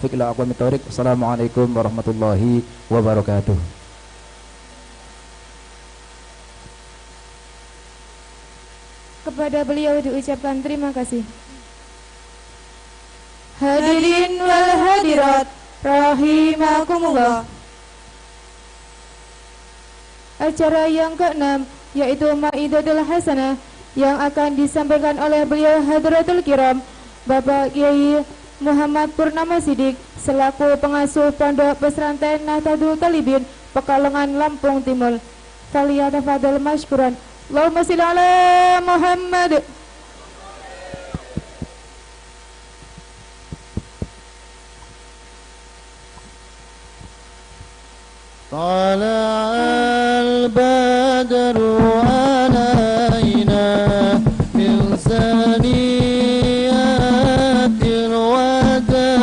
Ila aqwamit thoriq. Assalamualaikum warahmatullahi wabarakatuh. Kepada beliau diucapkan terima kasih. Hadirin wal hadirat rahimakumullah. Acara yang keenam yaitu Maidatul Hasanah yang akan disampaikan oleh beliau Hadratul Kiram Bapak Kiai Muhammad Purnama Sidik selaku pengasuh Pondok Pesantren Nahdlatul Thalibin, Pekalongan, Lampung Timur. Falyatafadhal mashkuran. Allahumma sholli ala Muhammad. Tala'al badru alaina min saniyatil wada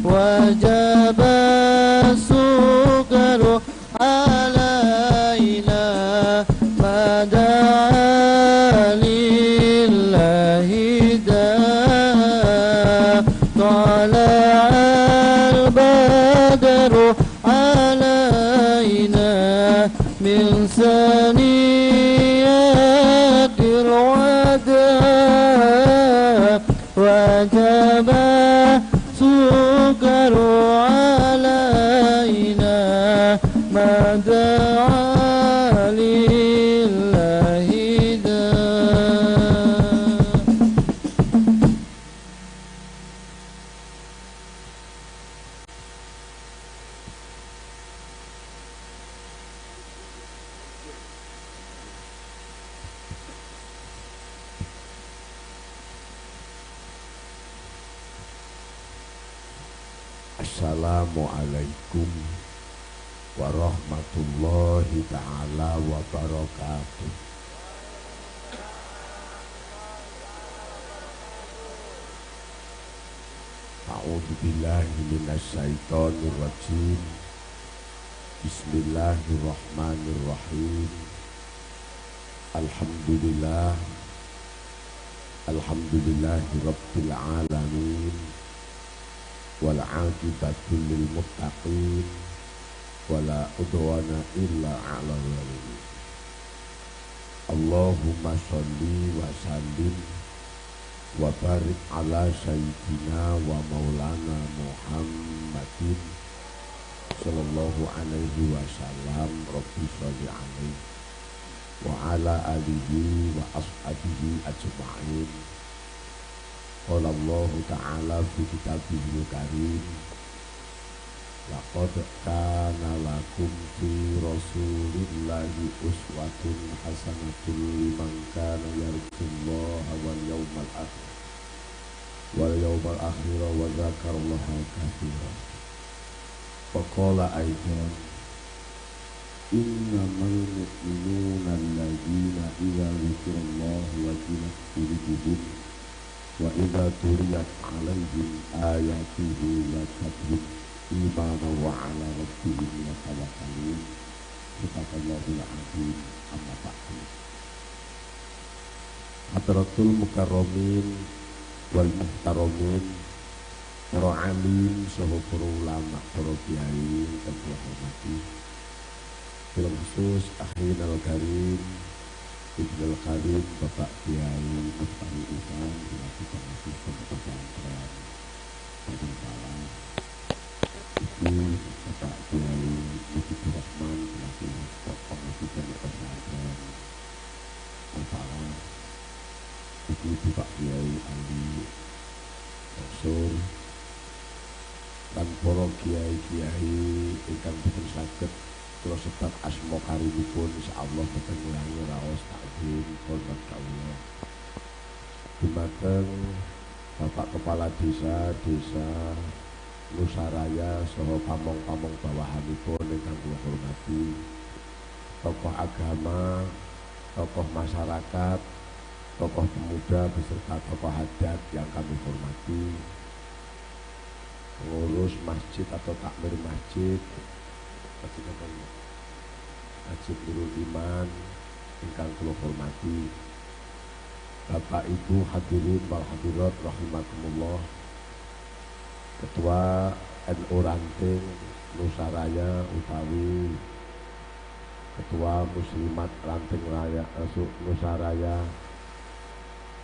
wajaba sukru alaina ma da'a lillahi da. Tala'al badru alaina min saniyatil wada wajaba sukru alaina ma da'a lillahi da. Assalamualaikum warahmatullahi ta'ala wabarakatuh. A'udzu billahi minasyaitonir rajim. Bismillahirrahmanirrahim. Alhamdulillah, alhamdulillahi rabbil alamin, wal aqibatu lil muttaqin, wala udwana illa 'alal zalimin. Allahumma sholli wa sallim wa barik ala sayyidina wa maulana Muhammadin sallallahu alaihi wasallam. Rabbi sholli alaihi wa ala alihi wa ashabihi ajma'in. Qala Allah ta'ala fi kitabihil karim, laqad kana lakum fi rasulillahi uswatun hasanatun liman kana yarjullaha wal yawmal akhir wal yawmal akhir wa dzakarallaha katsiran. Wa qala aidan, innamal mu'minuna alladzina idza dzukirallahu wajilat qulubuhum wa idza tuliyat 'alaihim ayatuhu zadatuhum imanan wa 'ala rabbihim yatawakkalun. Sadaqallahul azim. Amma ba'du. Hadratul mukarramin wal muhtaramin, para alim saha para ulama, para kiai ingkang kula hormati, bil khusus akhinal karim Ibnul Karim Bapak Kiai Muftari Iman selaku pengasuh Pondok Pesantren Salah, Ibu Bapak Kiai Mujibur Rahman selaku pengasuh Pondok Pesantren Salah, Ibu Bapak Kiai Ali Mansur, lan para kiai-kiai ingkang boten saged kula sebat asma karimipun, insyaallah boten ngurangi raos takzim hormat kawula dumateng Bapak Kepala Desa Desa Nusaraya saha pamong-pamong bawahanipun ingkang kula hormati, tokoh agama, tokoh masyarakat, tokoh pemuda beserta tokoh adat yang kami hormati, pengurus masjid atau takmir masjid, Masjid Nurul Iman ingkang kula hormati, Bapak Ibu hadirin wal hadirat rahimakumullah. Ketua NU Ranting Nusaraya utawi Ketua Muslimat Ranting Raya Nusaraya,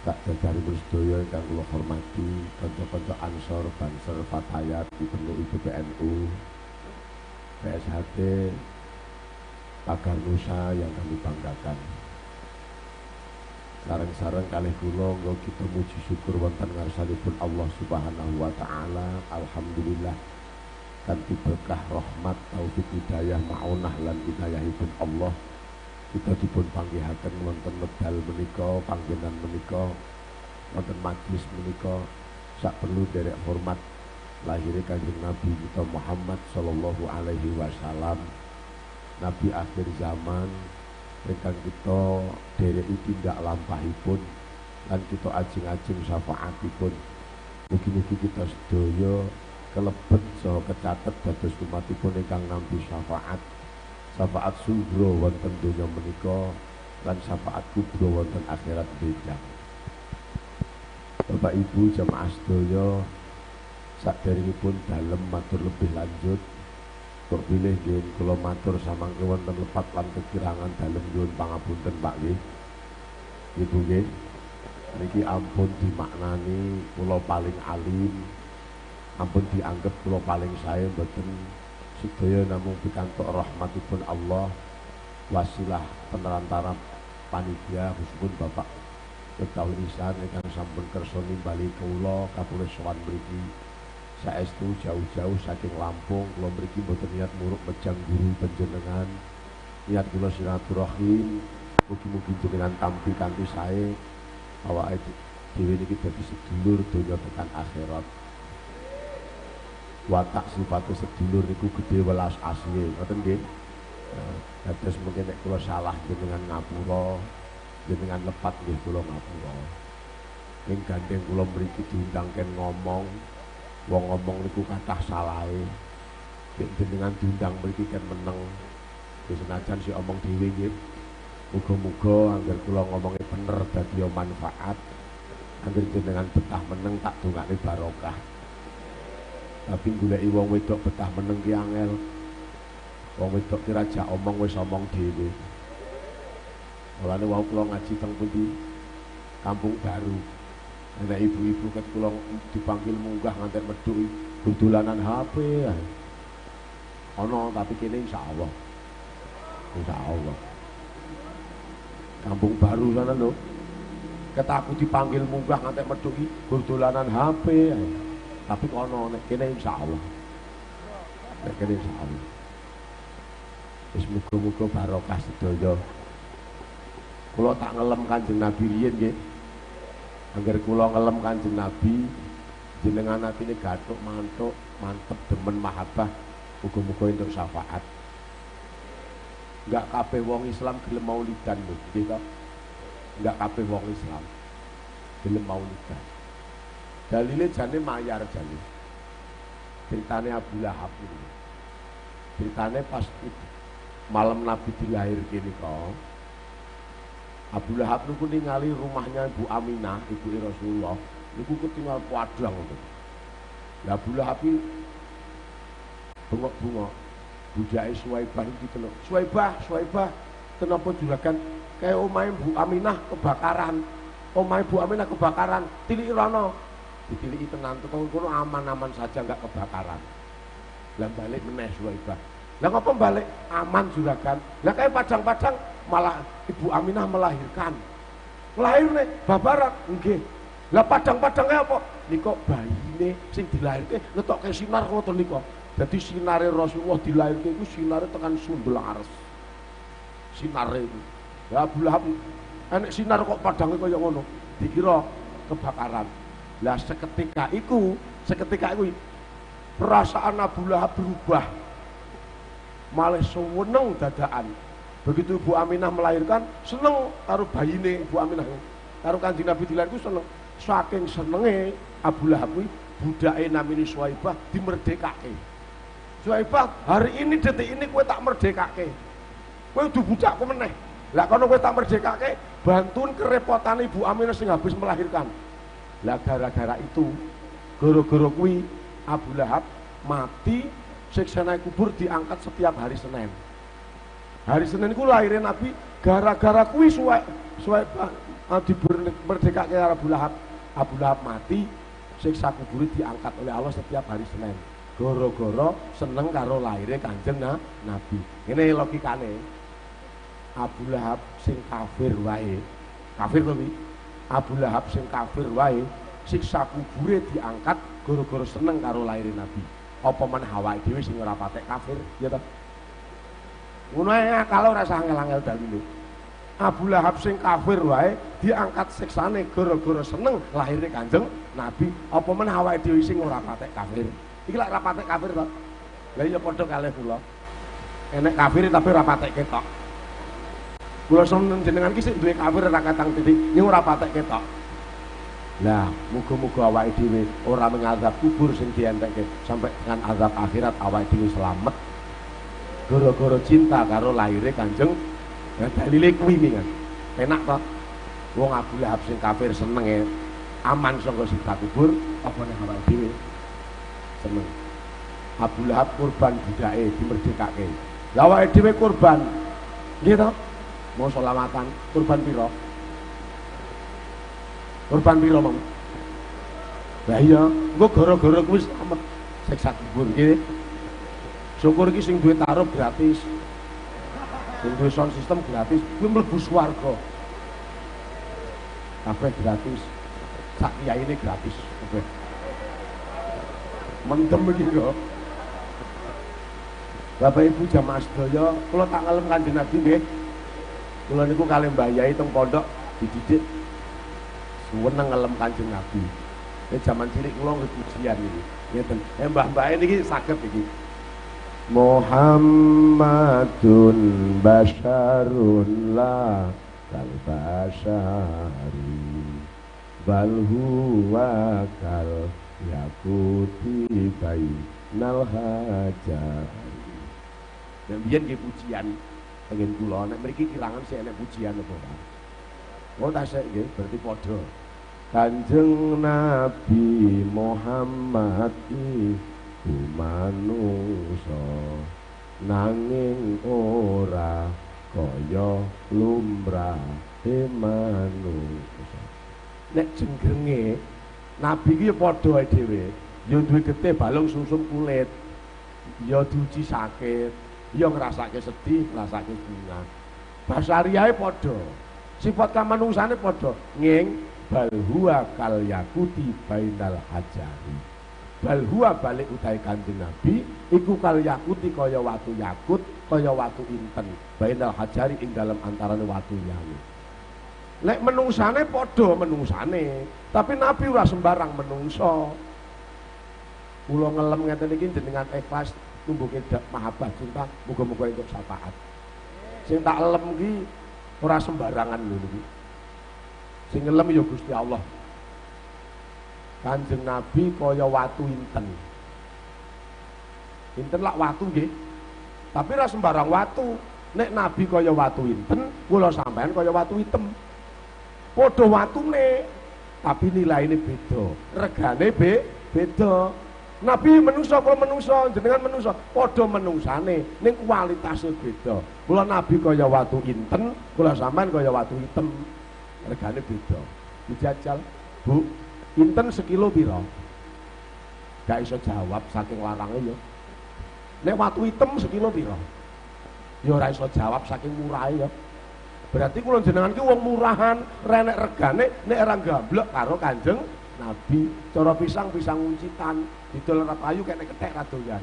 tak jajaripun sedaya ingkang kula hormati, kanca-kanca Ansor, Banser, Fatayat, IPNU, IPPNU, PSHT, Pagar Nusa yang kami banggakan. Sareng-sareng kalih kula nggo kita muji syukur wonten ngarsanipun Allah Subhanahu wa taala. Alhamdulillah kanthi berkah rahmat taufik hidayah maunah lan hidayahipun Allah kita dipun panggihaken wonten medal menika, panggenan menika, wonten majelis menika sak perlu derek hormat lahire Kanjeng Nabi kita Muhammad sallallahu alaihi wasallam, nabi akhir zaman ingkang kita dereki tindak lampahipun lan kita ajeng-ajeng syafaatipun. Mugi-mugi kita sedaya kelebet saha kecatet dados umatipun ingkang nampi syafaat, syafaat sugro wonten donya menika lan syafaat kubro wonten akhirat benjang. Bapak Ibu jamaah sedaya, saderengipun dalem matur lebih lanjut, kok bilih nggih kula matur samangke wonten lepat lan kekirangan dalem nyuwun pangapunten Pak nggih. Ibu nggih, niki ampun dimaknani kula paling alim, ampun dianggep kula paling sae, mboten. Sedaya namung pikantuk rahmatipun Allah, wasilah penerantara panitia khususipun Bapak Miftahul Ihsan ingkang sampun kersa nimbali kula kapulih sowan mriki. Saestu jauh-jauh saking Lampung kula mriki mboten niat muruk mejang guru panjenengan, niat kula silaturahim, mugi-mugi jenengan tampi kanthi sae, awake dhewe niki dadi sedulur donya tekan akhirat. Watak sifate sedulur niku gedhe welas asih, ngoten nggih. Dados mungkin nek kula salah jenengan ngapura, jenengan lepat nggih kula ngapura. Ing gandeng kula mriki diundang ken ngomong, wong ngomong niku kathah salahe. Nek jenengan diundang mriki ken meneng, wis senajan si omong dhewe nggih. Muga-muga angger kula ngomonge bener dadi manfaat. Angger jenengan betah meneng tak dongakne barokah. Tapi goleki wong wedok betah meneng ki angel. Wong wedok ki raja omong wis omong dhewe. Mulane wau kula ngaji teng pundi? Kampung Baru. Nek ibu-ibu ket kula dipanggil munggah ngantek medhuk dolanan HP. Ana tapi kene insyaallah. Insyaallah. Kampung Baru sana lho. Ket aku dipanggil munggah ngantek medhuk dolanan HP. Tapi kono nek kene insyaallah. Nek kene insyaallah. Wis muga-muga barokah sedaya. Kula tak ngelem Kanjeng Nabi riyin nggih. Angger kula ngelem Kanjeng Nabi, jenengan atine gathuk mantuk, mantep demen mahabbah, muga-muga entuk syafaat. Enggak kabeh wong Islam gelem maulidan lho, nggih to? Enggak kabeh wong Islam gelem maulidan. Dalile jane mayar jane. Ceritane Abu Lahab niku. Ceritane pas malam Nabi dilahirke nika, Abu Lahab niku ningali rumahnya Ibu Aminah, ibu Rasulullah, niku ketinggal padang ngoten. Lah Abu Lahab iki bengok-bengok, budake Suwaibah iki ditelok. Suwaibah, Suwaibah, kenapa juragan kae omahe Bu Aminah kebakaran. Omahe Bu Aminah kebakaran, tiliki rono. Ditiliki tenan teko kono aman-aman saja enggak kebakaran. Lah balik meneh Suwaibah. Lah ngopo balik? Aman juragan. Lah kae padang-padang malah Ibu Aminah melahirkan. Lahirne babaran nggih. Lah padang-padang kae apa? Nika bayine sing dilahirke ngetokke sinar ngoten nika. Dadi sinare Rasulullah dilahirke iku sinare tekan sundul aras. Sinare iku. Lah Abu Lahab enek sinar kok padange kaya ngono, dikira kebakaran. Lah seketika iku perasaan Abu Lahab berubah. Malah seneng dadaan. Begitu Ibu Aminah melahirkan, seneng karo bayine Ibu Aminah. Karo Kanjeng Nabi dilahirke seneng. Saking senenge Abu Lahab kuwi budake namine Suwaibah dimerdekake. Suwaibah, hari ini detik ini kowe tak merdekake. Kowe kudu budakku meneh. Lah kono kowe tak merdekake, bantuin kerepotan Ibu Aminah sing habis melahirkan. Lah gara-gara itu, gara-gara kuwi Abu Lahab mati siksane kubur diangkat setiap hari Senin. Hari Senin ku lahirnya Nabi gara-gara kuwi suwe suwe dimerdekake Abu Lahab. Abu Lahab mati, siksa kubur diangkat oleh Allah setiap hari Senin. Goro-goro seneng karo lahirnya Kanjeng Nabi. Ini logikane. Abu Lahab sing kafir wae. Kafir to wi? Abu Lahab sing kafir wae siksa kubure diangkat goro-goro seneng karo lahirnya Nabi. Apa men awake dhewe sing ora patek kafir, ya toh? Ngono ae kalau ora usah angel-angel dalile. Abu Lahab sing kafir wae diangkat siksane gara-gara seneng lahirnya Kanjeng Nabi. Apa men awake dhewe sing ora patek kafir? Iki lak ora patek kafir to. Lah iya padha kalih kula. Enek kafir tapi ora patek ketok. Kula seneng jenengan iki sing duwe kafir ora katang titik, ning ora patek ketok. Lah, muga-muga awake dhewe ora mengazab kubur sing dientekke sampai dengan azab akhirat awake dhewe selamat. Gara-gara cinta karo lahirnya Kanjeng. Ya dalile kuwi mingan. Enak to. Wong Abu Lahab sing kafir senenge aman saka siksa kubur, apa nek awake dhewe seneng. Abu Lahab kurban budake dimerdekake. Lah awake dhewe kurban. Nggih to? Mau selawatan, kurban piro? Kurban piro, Mang? Lah iya, engko gara-gara kuwi selamat siksa kubur nggih. Syukur iki sing duwe taruh gratis. Sing duwe sound system gratis, kuwi mlebu swarga. Kabeh gratis. Sak kiyaine gratis kabeh. Mendem iki kok. Bapak Ibu jamaah sedaya, kula tak ngelem Kanjeng Nabi nggih. Kula niku kalih Mbah Yai teng pondok dididik suweneng ngelem Kanjeng Nabi. Nek jaman cilik kula nggih pujian iki. Ngeten. Mbah-mbahe niki saged iki. Muhammadun basyarun la kal basyari bal huwa kal yakuti bainal hajari. Nek biyen nggih pujian pengen kula, nek mriki kirangan sik enek pujian apa ora? Oh tasik nggih, berarti padha. Kanjeng Nabi Muhammad iku manungsa nanging ora kaya lumrahe manungsa. Nek jenggrenge Nabi ki ya padha ae dhewe, ya duwe getih balung sumsum kulit, ya diuji sakit, ya ngrasake sedih, ngrasake bunga. Basariahe padha, sifat kamanungsane padha, nging bal huwa kal yakuti bainal hajari. Bal huwa balik utahe Kanjeng Nabi iku kal yakuti kaya watu yakut, kaya watu inten, bainal hajari ing dalem antarane watu liyane. Nek menungsane padha menungsane, tapi Nabi ora sembarang menungso. Kula ngelem ngeten iki jenengan ikhlas numbuhke mahabbah cinta, muga-muga entuk syafaat. Sing tak elem ki ora sembarangan lho niki. Sing ngelem ya Gusti Allah. Kanjeng Nabi kaya watu inten. Inten lak watu nggih. Tapi ora sembarang watu. Nek Nabi kaya watu inten, kula sampean kaya watu item. Padha watune, tapi nilaine beda. Regane beda. Nabi menungso, kula menungso, jenengan menungso, padha menungsane, ning kualitasé beda. Kula Nabi kaya watu inten, kula sampean kaya watu item. Regane beda. Dijajal, Bu, inten sekilo pira? Gak iso jawab saking larange ya. Nek watu item sekilo pira? Ya ora iso jawab saking murahe ya. Berarti kula jenengan ki wong murahan, renek regane nek ora gamblek karo Kanjeng Nabi. Cara pisang pisang uncitan, didol ora payu kene kethek ra doyan.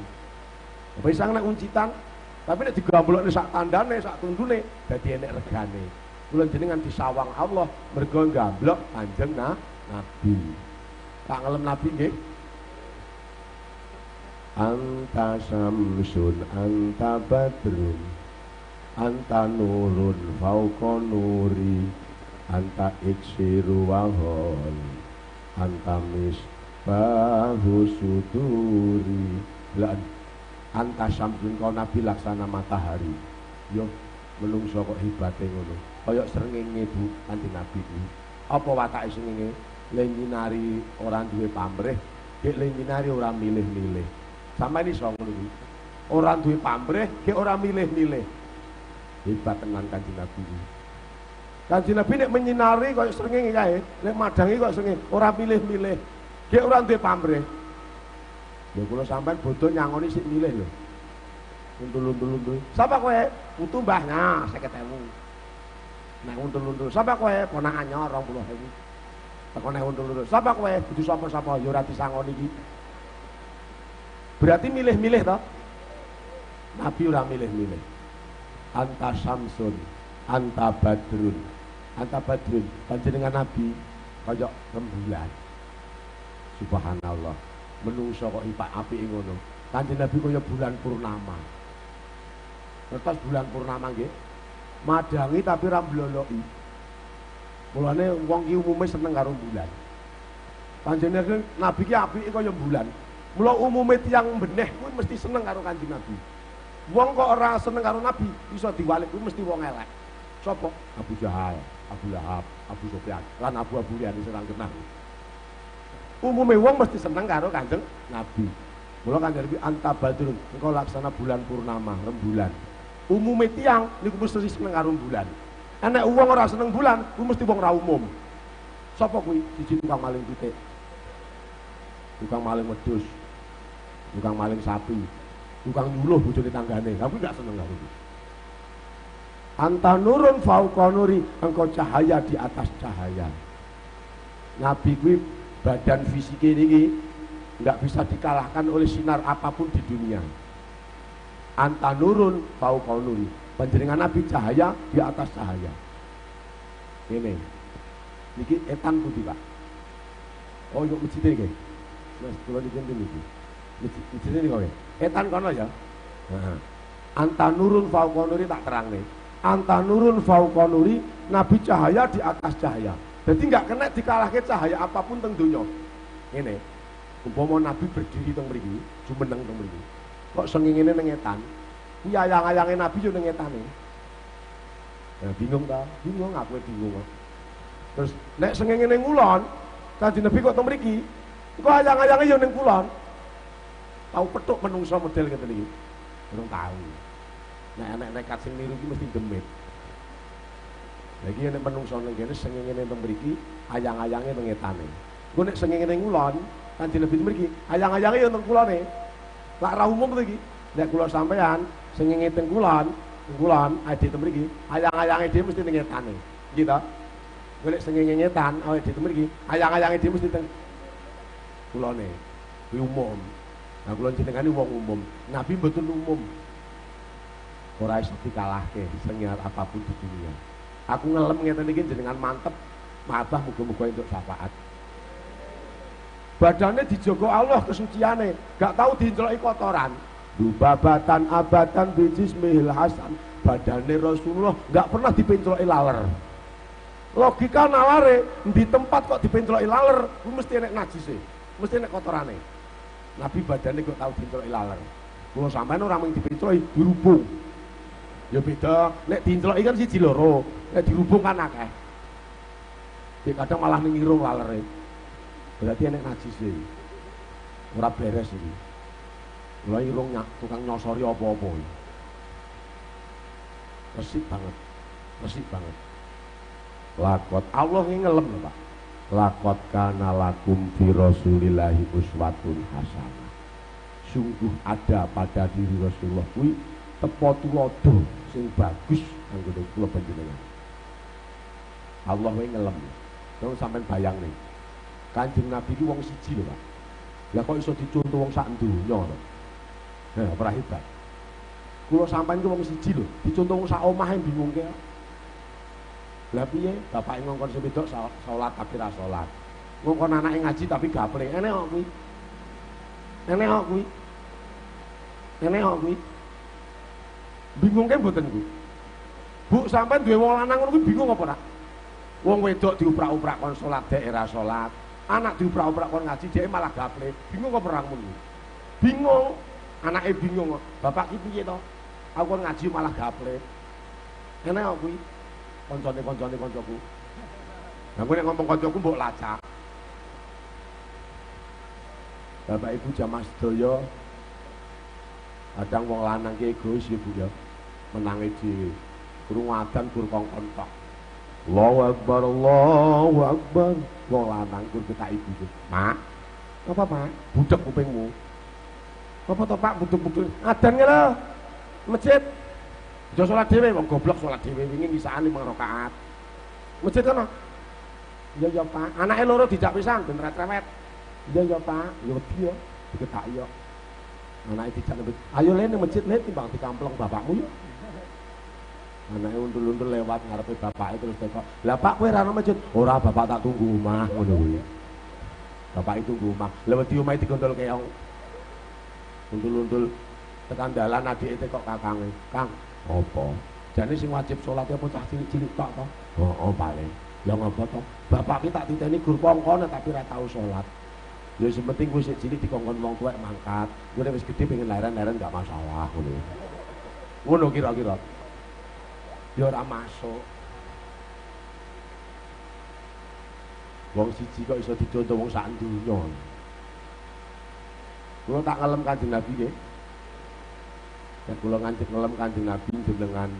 Pisang nek uncitan, tapi nek digamblokne sak tandane, sak tundune dadi enek regane. Kula jenengan disawang Allah mergo gamblek Kanjeng Nabi. Tak ngelem Nabi nggih. Anta samsun anta badrun anta nurun fauqa nuri anta iksiru wa hol anta misbahu suduri. Lah anta samsun kau Nabi laksana matahari. Yo menungso kok hebate ngono. Kaya srengenge Bu Kanjeng Nabi kuwi. Apa watake srengenge? Le nyinari ora duwe pamrih, Gek le nyinari ora milih-milih. Sampeyan iso ngono kuwi. Ora duwe pamrih, gek ora milih-milih. Hebat tenan Kanjeng Nabi kuwi. Kanjeng Nabi nek menyinari koyo srengenge kae, nek madangi koyo srengenge, ora milih-milih. Gek ora duwe pamrih. Lho kula sampean bodho nyangoni sik milih lho. Untul-untul-untul. Sapa kowe? Putu mbah nah 50.000. Nek untul-untul, sapa kowe? Ponakan nyor 20.000. Teko nek untul-untul, sapa kowe? Kudu sapa-sapa ya ora disangoni iki. Berarti milih-milih toh? Nabi ora milih-milih. Anta Samsun, anta Badrun. Anta Badrun, panjenengan Nabi kaya rembulan. Subhanallah. Menungso kok ipak apike ngono. Kanjeng Nabi kaya bulan purnama. Ngertos bulan purnama nggih? Madangi tapi ora mbloloki. Mulane wong ki umume seneng karo bulan. Kanjeng Nabi ki apike kaya bulan. Mula umume tiyang beneh kuwi mesti seneng karo Kanjeng Nabi. Wong kok ora seneng karo Nabi, iso diwalik kuwi mesti wong elek. Sapa? Abu Jahal, Abu Lahab, Abu Sufyan, lan abu-abu liyane sing kenal. Umume wong mesti seneng karo Kanjeng Nabi. Mula Kanjeng Nabi anta badrun, engkau laksana bulan purnama, rembulan. Umume tiyang niku mesti seneng karo bulan. Enek wong ora seneng bulan, kuwi mesti wong ra umum. Sapa kuwi? Siji tukang maling pitik. Tukang maling wedhus. Tukang maling sapi. Tukang nyuluh bojone tanggane. Lah kuwi gak seneng karo kuwi. Anta nurun fauqa nuri, engkau cahaya di atas cahaya. Nabi kuwi badan fisik ini nggak bisa dikalahkan oleh sinar apapun di dunia. Anta nurun fauqa nuri, panjenengan Nabi cahaya di atas cahaya. Ini niki etan pundi Pak? Oh yuk masjid iki. Mas kula niki niki. Masjid niki kok. Etan kono ya. Heeh. Anta nurun fauqa nuri tak terangne. Anta nurun fauqa nuri, Nabi cahaya di atas cahaya. Jadi nggak kena dikalahke cahaya apapun teng donya. Ngene. Umpama Nabi berdiri teng mriki, jumeneng teng mriki. Kok sengingene nang etan? Kuwi ayang-ayange Nabi yo nang etane. Ya bingung ta? Bingung aku bingung kok. Terus nek sengingene ngulon, Kanjeng Nabi kok teng mriki? Engko ayang-ayange yo ning kulon. Tau petuk menungso model ngeten iki. Durung tau. Nek enek nekat sing niru iki mesti demit. Lha iki nek menungso ning kene sengingene teng mriki, ayang-ayange teng etane. Engko nek sengingene ngulon, Kanjeng Nabi mriki, ayang-ayange yo teng kulone. Lak ra umum to iki. Nek kula sampean sengenge teng kulon, kulon ade teng mriki, ayang-ayange dhewe mesti ning etane. Nggih ta? Engko nek sengenge ngetan awake dhewe mriki, ayang-ayange dhewe mesti teng kulone. Kuwi umum. Nah kula jenengane wong umum. Nabi mboten umum. Ora iso dikalahke sengiat apapun di dunia. Aku ngelem ngeten iki jenengan mantep, mabah muga-muga entuk syafaat. Badannya dijogo Allah kesuciane, gak tahu diinceloki kotoran. Dubabatan abatan bijismihil hasan. Badane Rasulullah gak pernah dipenceloki laler. Logika nalare di tempat kok dipenceloki laler, kuwi mesti enek najise, mesti enek kotorane. Nabi badane kok tau dipenceloki laler. Kula sampean ora mung dipenceloki, dirubung. Ya beda, nek diinceloki kan siji loro, nek dirubung kan akeh. Ya kadang malah ning irung lalere. Berarti enek najise. Ora beres iki. Mula irung tukang nyosori apa-apa iki. Resik banget. Resik banget. Lakot Allah iki ngelem lho, Pak. Lakot kana lakum fi rasulillahi uswatun hasanah. Sungguh ada pada diri Rasulullah kuwi tepo tulodo sing bagus anggone kula panjenengan. Allah wae ngelem. Terus sampean bayangne. Kanjeng Nabi ki wong siji lho, Pak. Lah kok iso dicontoh wong sak donya to? Heh, ora hebat. Kula sampean ki wong siji lho, dicontoh wong sak omahe bingungke. Lah piye? Bapake ngongkon sing wedok salat tapi ra salat. Ngongkon anake ngaji tapi gaple. Enek kok kuwi. Enek kok kuwi. Enek kok kuwi. Bingungke mboten kuwi. Bu, sampean duwe wong lanang ngono kuwi bingung apa ora? Wong wedok diuprak-uprak kon salat dhek ora salat. Anak diuprak-uprak kon ngaji dhek malah gaple. Bingung apa ora ngono? Bingung. Anake bingung. Bapak ki piye to? Aku kon ngaji malah gaple. Enek kok kuwi. Koncone-koncone koncoku. Lah kowe nek ngomong koncoku mbok lacak. Bapak Ibu jamaah sedaya, kadang wong lanang ki egois ya Bu ya, menange dhewe. Krungu adzan gur kongkon tok. Allahu Akbar, Allahu Akbar. Wong lanang gur ketak ibu. Mak, apa Pak? Budek kupingmu. Apa to Pak budek-budek? Adzan ki lho. Masjid. Aja salat dhewe, wong goblok salat dhewe wingi ngisaan 5 rakaat. Masjid kono. Iya ya Pak, anake loro dijak pisan ben rewet. Iya ya Pak, ya wedi ya, diketaki yo. Anake dijak nang ayo le ning masjid le timbang dikampleng bapakmu yo. Anake untul-untul lewat ngarepe bapake terus tekok. Lah Pak kowe ra nang masjid? Ora, bapak tak tunggu omah ngono kuwi. Bapake tunggu omah. Lah wedi omahe digondol keong. Untul-untul tekan dalan adike tekok kakange. Kang, apa? Jane sing wajib salat apa cah cilik-cilik tok to? Heeh, paling. Ya ngapa to? Bapak ki tak titeni gur kongkon tapi ora tau salat. Ya sing penting kowe sik cilik dikongkon wong tuwek mangkat. Kowe nek wis gedhe pengen leren-leren gak masalah ngono. Ngono kira-kira. Ya ora masuk. Wong siji kok iso dicontoh wong sak donya. Kula tak ngelem Kanjeng Nabi nggih. Nek kula nganti ngelem Kanjeng Nabi jenengan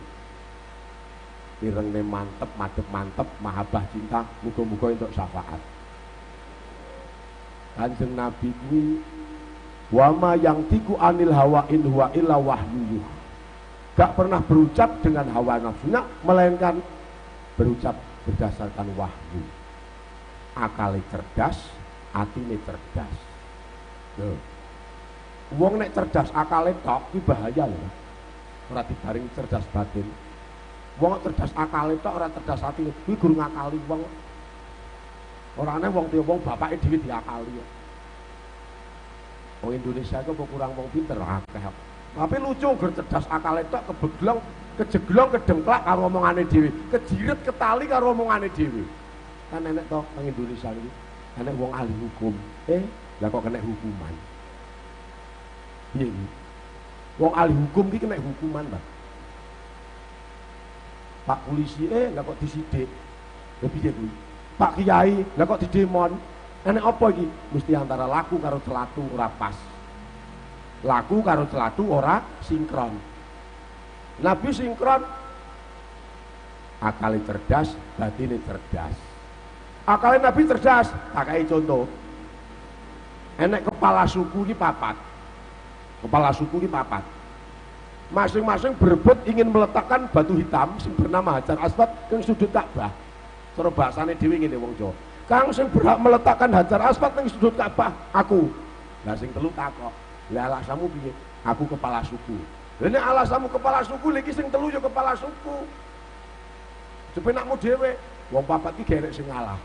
irengne mantep, madhep mantep, mahabbah cinta, muga-muga entuk syafaat. Kanjeng Nabi kuwi wama yang tiku anil hawa in huwa illa wahyu. Gak pernah berucap dengan hawa nafsunya, melainkan berucap berdasarkan wahyu. Akale cerdas, atine cerdas. Lho. Wong nek cerdas akale tok kuwi bahaya lho. Ora dibarengi cerdas batin. Wong cerdas akale tok ora cerdas atine, kuwi guru ngakali wong. Ora aneh wong wong bapake dhewe diakali. Wong Indonesia iku apa kurang wong pinter akeh. Tapi lucu gur cerdas akale tok kebeglong, kejeglong, kedengklak karo omongane dhewe, kejiret ketali karo omongane dhewe. Kan enek to nang Indonesia iki, enek wong ahli hukum. Lah kok kena hukuman. Piye iki? Wong ahli hukum iki kena hukuman, Pak. Pak polisi, lah kok disidik. Lha piye kuwi? Pak kiai, lah kok didemon. Enek apa iki? Mesti antara laku karo celatu ora pas. Laku karo celatu ora sinkron. Nabi sinkron. Akale cerdas, batine cerdas. Akale Nabi cerdas, tak kei contoh. Enek kepala suku iki papat. Kepala suku iki papat. Masing-masing berebut ingin meletakkan batu hitam sing bernama Hajar Aswad ing sudut Ka'bah. Cara bahasane dhewe ngene wong Jawa. Kang sing berhak meletakkan Hajar Aswad ning sudut Ka'bah aku. Lah sing telu takok. Lah alasanmu piye? Aku kepala suku. Lah nek alasanmu kepala suku, lha iki sing telu ya kepala suku. Sepenakmu dhewe. Wong papat iki gerek sing ngalah.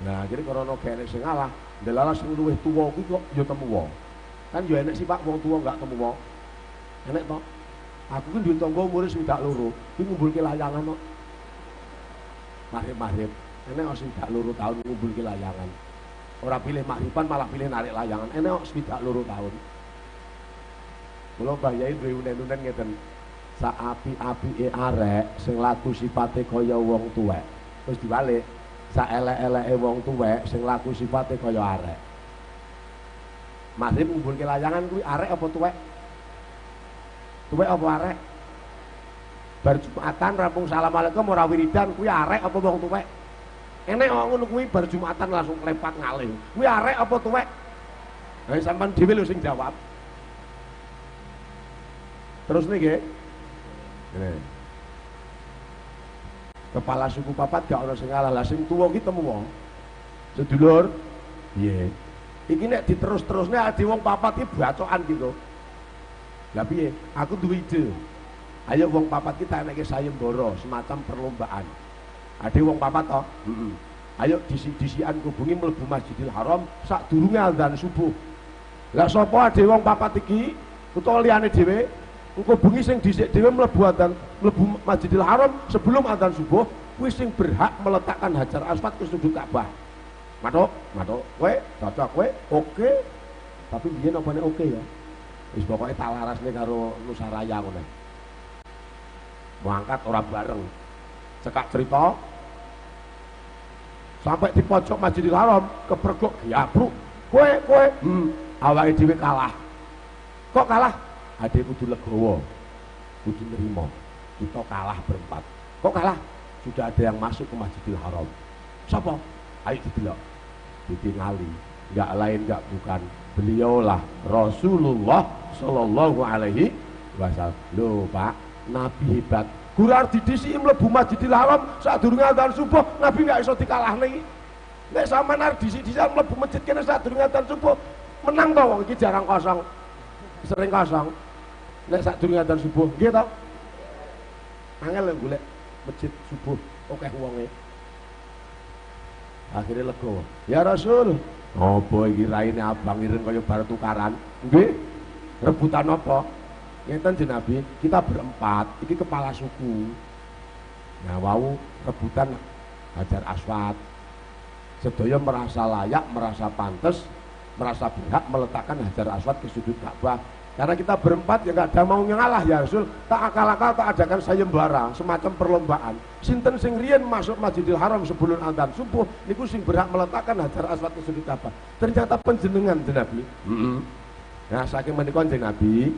Nah, jadi karena gerek sing ngalah, ndelalah sing luwih tuwa kuwi kok ya temu wong. Kan ya enek sih Pak wong tuwa enggak temu wong. Enek to? Aku ki duwe tangga umure 62, kuwi ngumpulke layangan kok. Maghrib-maghrib, enek kok 62 tahun ngumpulke layangan. Ora pilih maghriban malah pilih narik layangan. Enek kok 62 tahun. Kula Mbah Yai duwe unen-unen ngeten. Sak api-apike arek sing laku sifate kaya wong tuwek. Terus diwalik, sak elek-eleke wong tuwek sing laku sifate kaya arek. Maghrib ngumpulke layangan kuwi arek apa tuwek? Tuwek apa arek? Bar Jumatan rampung assalamualaikum ora wiridan kuwi arek apa wong tuwek? Enek kok ngono kuwi bar Jumatan langsung klepat ngalih. Kuwi arek apa tuwek? Lah sampean dhewe lho sing jawab. Terus nih nggih. Ngene. Kepala suku papat gak ono sing ngalah. Lah sing tuwa ki temu wong. Sedulur, piye? Iki nek diterus-terusne ade wong papat iki bacokan gitu. Lah piye? Aku duwe ide. Ayo wong papat kita enekke sayembara, semacam perlombaan. Ade wong papat toh? Heeh. Ayo disik-disikan kubungi mlebu Masjidil Haram sadurunge azan subuh. Lah sapa ade wong papat iki utawa liyane dhewe engko bengi sing dhisik dhewe mlebu azan mlebu Masjidil Haram sebelum azan subuh kuwi sing berhak meletakkan Hajar Aswad ke sudut Ka'bah. Matuk, matuk. Kowe cocok kowe, oke. Tapi biyen opone oke ya. Wis pokoke tak larasne karo Nusaraya ngono. Mangkat ora bareng. Cekak cerita sampai di pojok Masjidil Haram kepergok giabruk. Kowe, kowe, Awake dhewe kalah. Kok kalah? Ade kudu legowo, kudu nerima. Kita kalah berempat. Kok kalah? Sudah ada yang masuk ke Masjidil Haram. Siapa? Ayo didelok. Ditingali, enggak lain enggak bukan beliaulah Rasulullah Shallallahu alaihi wasallam. Lho Pak, Nabi hebat. Gurar didhisiki mlebu Masjidil Haram sadurunge adzan subuh, Nabi enggak iso dikalahne iki. Nek sampean arep dhisik-dhisik mlebu masjid kene sadurunge adzan subuh, menang to wong iki jarang kosong. Sering kosong. Nek sadurunge adzan subuh, nggih to? Angel lho golek masjid subuh akeh wonge. Akhirnya legowo. Ya Rasul, apa iki raine abang ireng kaya bar tukaran? Nggih. Rebutan apa? Ngeten jeneng Nabi, kita berempat, iki kepala suku. Nah, wau rebutan Hajar Aswad. Sedaya merasa layak, merasa pantes, merasa berhak meletakkan Hajar Aswad ke sudut Ka'bah. Karena kita berempat ya nggak ada mau ngalah ya Rasul, tak akal-akal tak adakan sayembara, semacam perlombaan. Sinten sing riyen masuk Masjidil Haram sebelum adzan subuh niku sing berhak meletakkan Hajar Aswad ke sudut Ka'bah. Ternyata panjenengan jeneng Nabi. Nah, saking menika jeneng Nabi,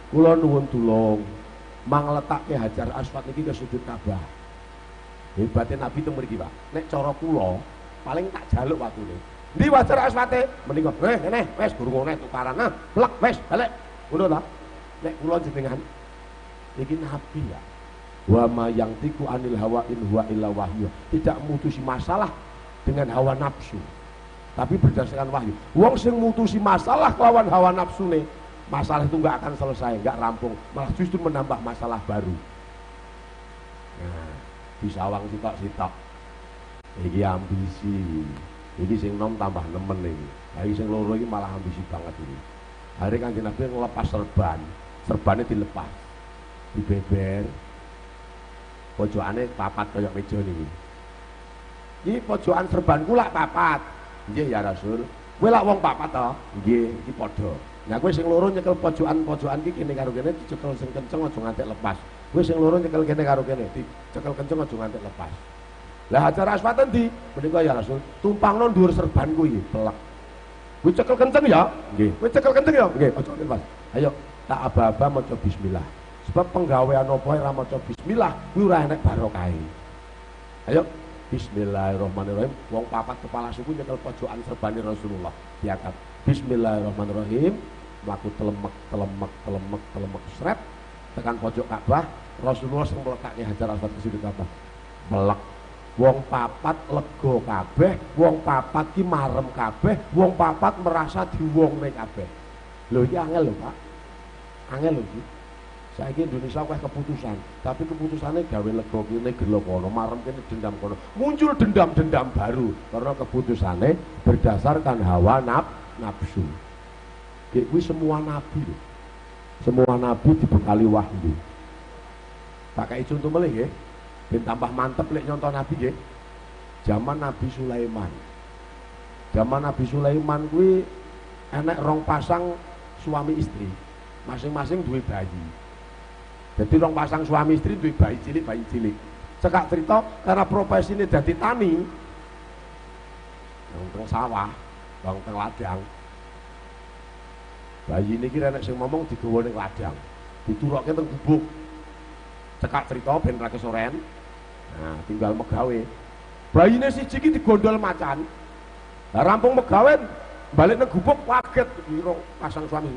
kula nuwun tulung mangletakke Hajar Aswad niki ke sudut Ka'bah. Hebatnya Nabi teng mriki, Pak. Nek cara kula paling tak jaluk watune. Ndi Hajar Aswate? Menika, ngene, wis guru ngene tukaran. Nah, plek wis balik. Ngono ta? Nek kula jenengan iki nabi ya. Wa ma yantiqu anil hawa in huwa illa wahyu. Tidak mutusi masalah dengan hawa nafsu, tapi berdasarkan wahyu. Wong sing mutusi masalah kelawan hawa nafsune, masalah itu nggak akan selesai, nggak rampung, malah justru menambah masalah baru. Nah, disawang sitok-sitok. Iki ambisi. Iki sing nom tambah nemen iki. Lah iki sing loro iki malah ambisi banget iki. Hari Kanjeng Nabi ngelepas serban, serbannya dilepas, dibeber, pojokane papat koyok meja niki. Iki pojokan serbanku lak papat, nggih ya Rasul. Kowe lak wong papat to? Nggih, iki padha. Nah kowe sing loro nyekel pojokan-pojokan iki kene karo kene dicekel sing kenceng aja ngantek lepas. Kowe sing loro nyekel kene karo kene dicekel kenceng aja ngantek lepas. Lah Hajar Aswad endi? Menika ya Rasul, tumpangno dhuwur serbanku iki, pelek. Kowe cekel kenceng ya? Nggih. Kowe cekel kenceng ya? Nggih, aja lepas. Ayo, tak aba-aba maca bismillah. Sebab penggawean apa ora maca bismillah kuwi ora enek barokahe. Ayo, bismillahirrahmanirrahim. Wong papat kepala suku nyekel pojokan serbane Rasulullah. Diangkat. Bismillahirrahmanirrahim. Mlaku telemek, telemek, telemek, telemek sret tekan pojok Ka'bah. Rasulullah sing mlekake Hajar Aswad ke sudut Ka'bah. Melek. Wong papat lega kabeh, wong papat ki marem kabeh, wong papat merasa diwongne kabeh. Lho iki angel lho, Pak. Angel lho iki. Saiki Indonesia akeh keputusan, tapi keputusannya gawe lega kene gelo kono, marem kene dendam kono. Muncul dendam-dendam baru karena keputusannya berdasarkan hawa nafsu. Kuwi semua nabi lho. Semua nabi dibekali wahyu. Tak kei contoh melih nggih. Ben tambah mantep lek nyontoh nabi nggih. Zaman Nabi Sulaiman. Zaman Nabi Sulaiman kuwi enek rong pasang suami istri, masing-masing duwe bayi. Jadi rong pasang suami istri duwe bayi cilik, Cekak cerita karena profesine dadi tani, wong teng sawah, wong teng ladang. Bayi niki enek sing ngomong digawa ning ladang, diturokke teng gubuk. Cekak cerita ben ra kesoren. Nah, tinggal megawe. Bayine siji iki digondol macan. Lah rampung megawe balik nang gubuk kaget iki rong pasang suami.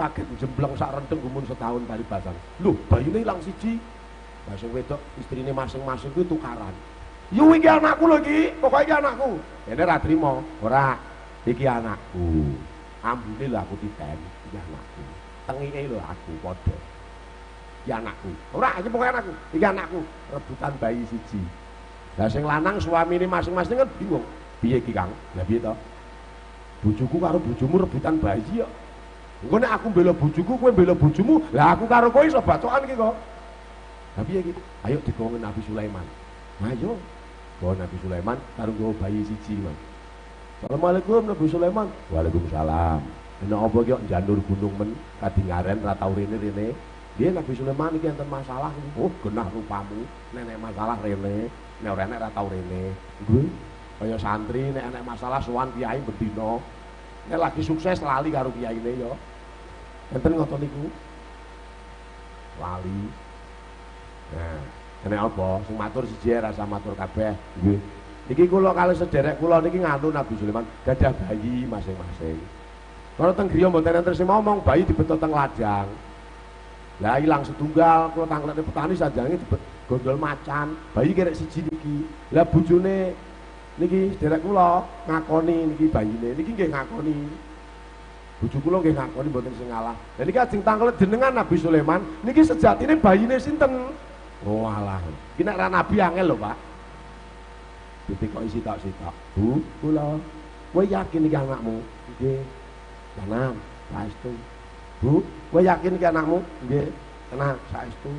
Kaget jembleng sak rendeng gumun setahun paribasan. Lho, bayine ilang siji. Lah sing wedok istrine masing-masing kuwi tukaran. Yu iki anakku lho iki, pokoke iki anakku. Dene ra trimo. Ora, iki anakku. Ambune lho aku titen, iki anakku. Tengike lho aku padha. Iki anakku. Ora, iki pokoke anakku. Iki anakku. Rebutan bayi siji. Lah sing lanang suamine masing-masing kan bingung. Piye iki, Kang? Lah piye to? Bojoku karo bojomu rebutan bayi kok. Engko nek aku mbela bojoku, kowe mbela bojomu, lah aku karo kowe iso bacokan iki kok. Lah piye iki? Ayo digawe Nabi Sulaiman. Ayo. Gawe Nabi Sulaiman karo nggawa bayi siji, Mas. Assalamualaikum Nabi Sulaiman. Waalaikumsalam. Nek apa iki kok njanur gunung men kadingaren ra tau rene-rene. Nggih Nabi Sulaiman iki enten masalah. Oh, genah rupamu. Nek nek masalah rene, nek ora enek ra tau rene. Nggih. Kaya santri nek enek masalah sowan kiai bendina. Nek lagi sukses lali karo kiyaine ya. Enten ngoten niku. Lali. Nah, kene apa? Sing matur siji rasa matur kabeh. Nggih. Niki kula kalih sederek kula niki nganu Nabi Sulaiman gadah bayi masing-masing. Kalau teng griya mboten enten sing ngomong, bayi dibeto teng ladang. Lah ilang setunggal, kula tangklete petani sajange digondol macan, bayi kerek siji niki. Lah bojone niki sederek kula ngakoni niki bayine, niki nggih ngakoni. Bojo kula nggih ngakoni mboten sing ngalah. Lah niki ajeng tangklet jenengan Nabi Sulaiman, niki sejatine bayine sinten? Oh alah. Iki nek ra nabi angel lho, Pak. Ditekoki sitok-sitok. Bu, kula kowe yakin iki anakmu? Nggih. Tenan, saestu. Bu, kowe yakin iki anakmu? Nggih. Tenan, saestu.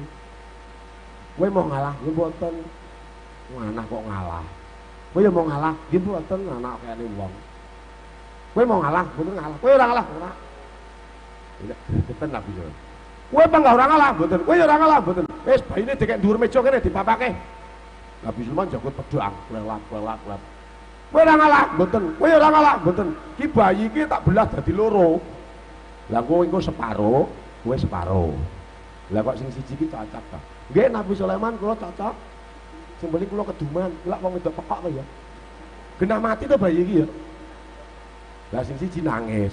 Kowe mau ngalah? Nggih mboten. Anak kok ngalah. Kowe ya mau ngalah? Nggih mboten, anak kayane wong. Kowe mau ngalah? Mboten ngalah. Kowe ora ngalah, ora. Nek gregetan Nabi Sulaiman. Kowe apa enggak ora ngalah? Mboten. Kowe ya ora ngalah, mboten. Wis bayine dikek dhuwur meja kene dipapake. Nabi Sulaiman jago pedang, lelap, lelap, lelap. Kowe ora ngalah, mboten. Kowe ora ngalah, mboten. Ki bayi iki tak belah dadi loro. Lah kowe engko separo, kowe separo. Lah kok sing siji iki cocok ta? Nggih Nabi Sulaiman kula cocok. Sing penting kula keduman, lak wong wedok pekok to ya. Genah mati to bayi iki ya. Lah sing siji nangis.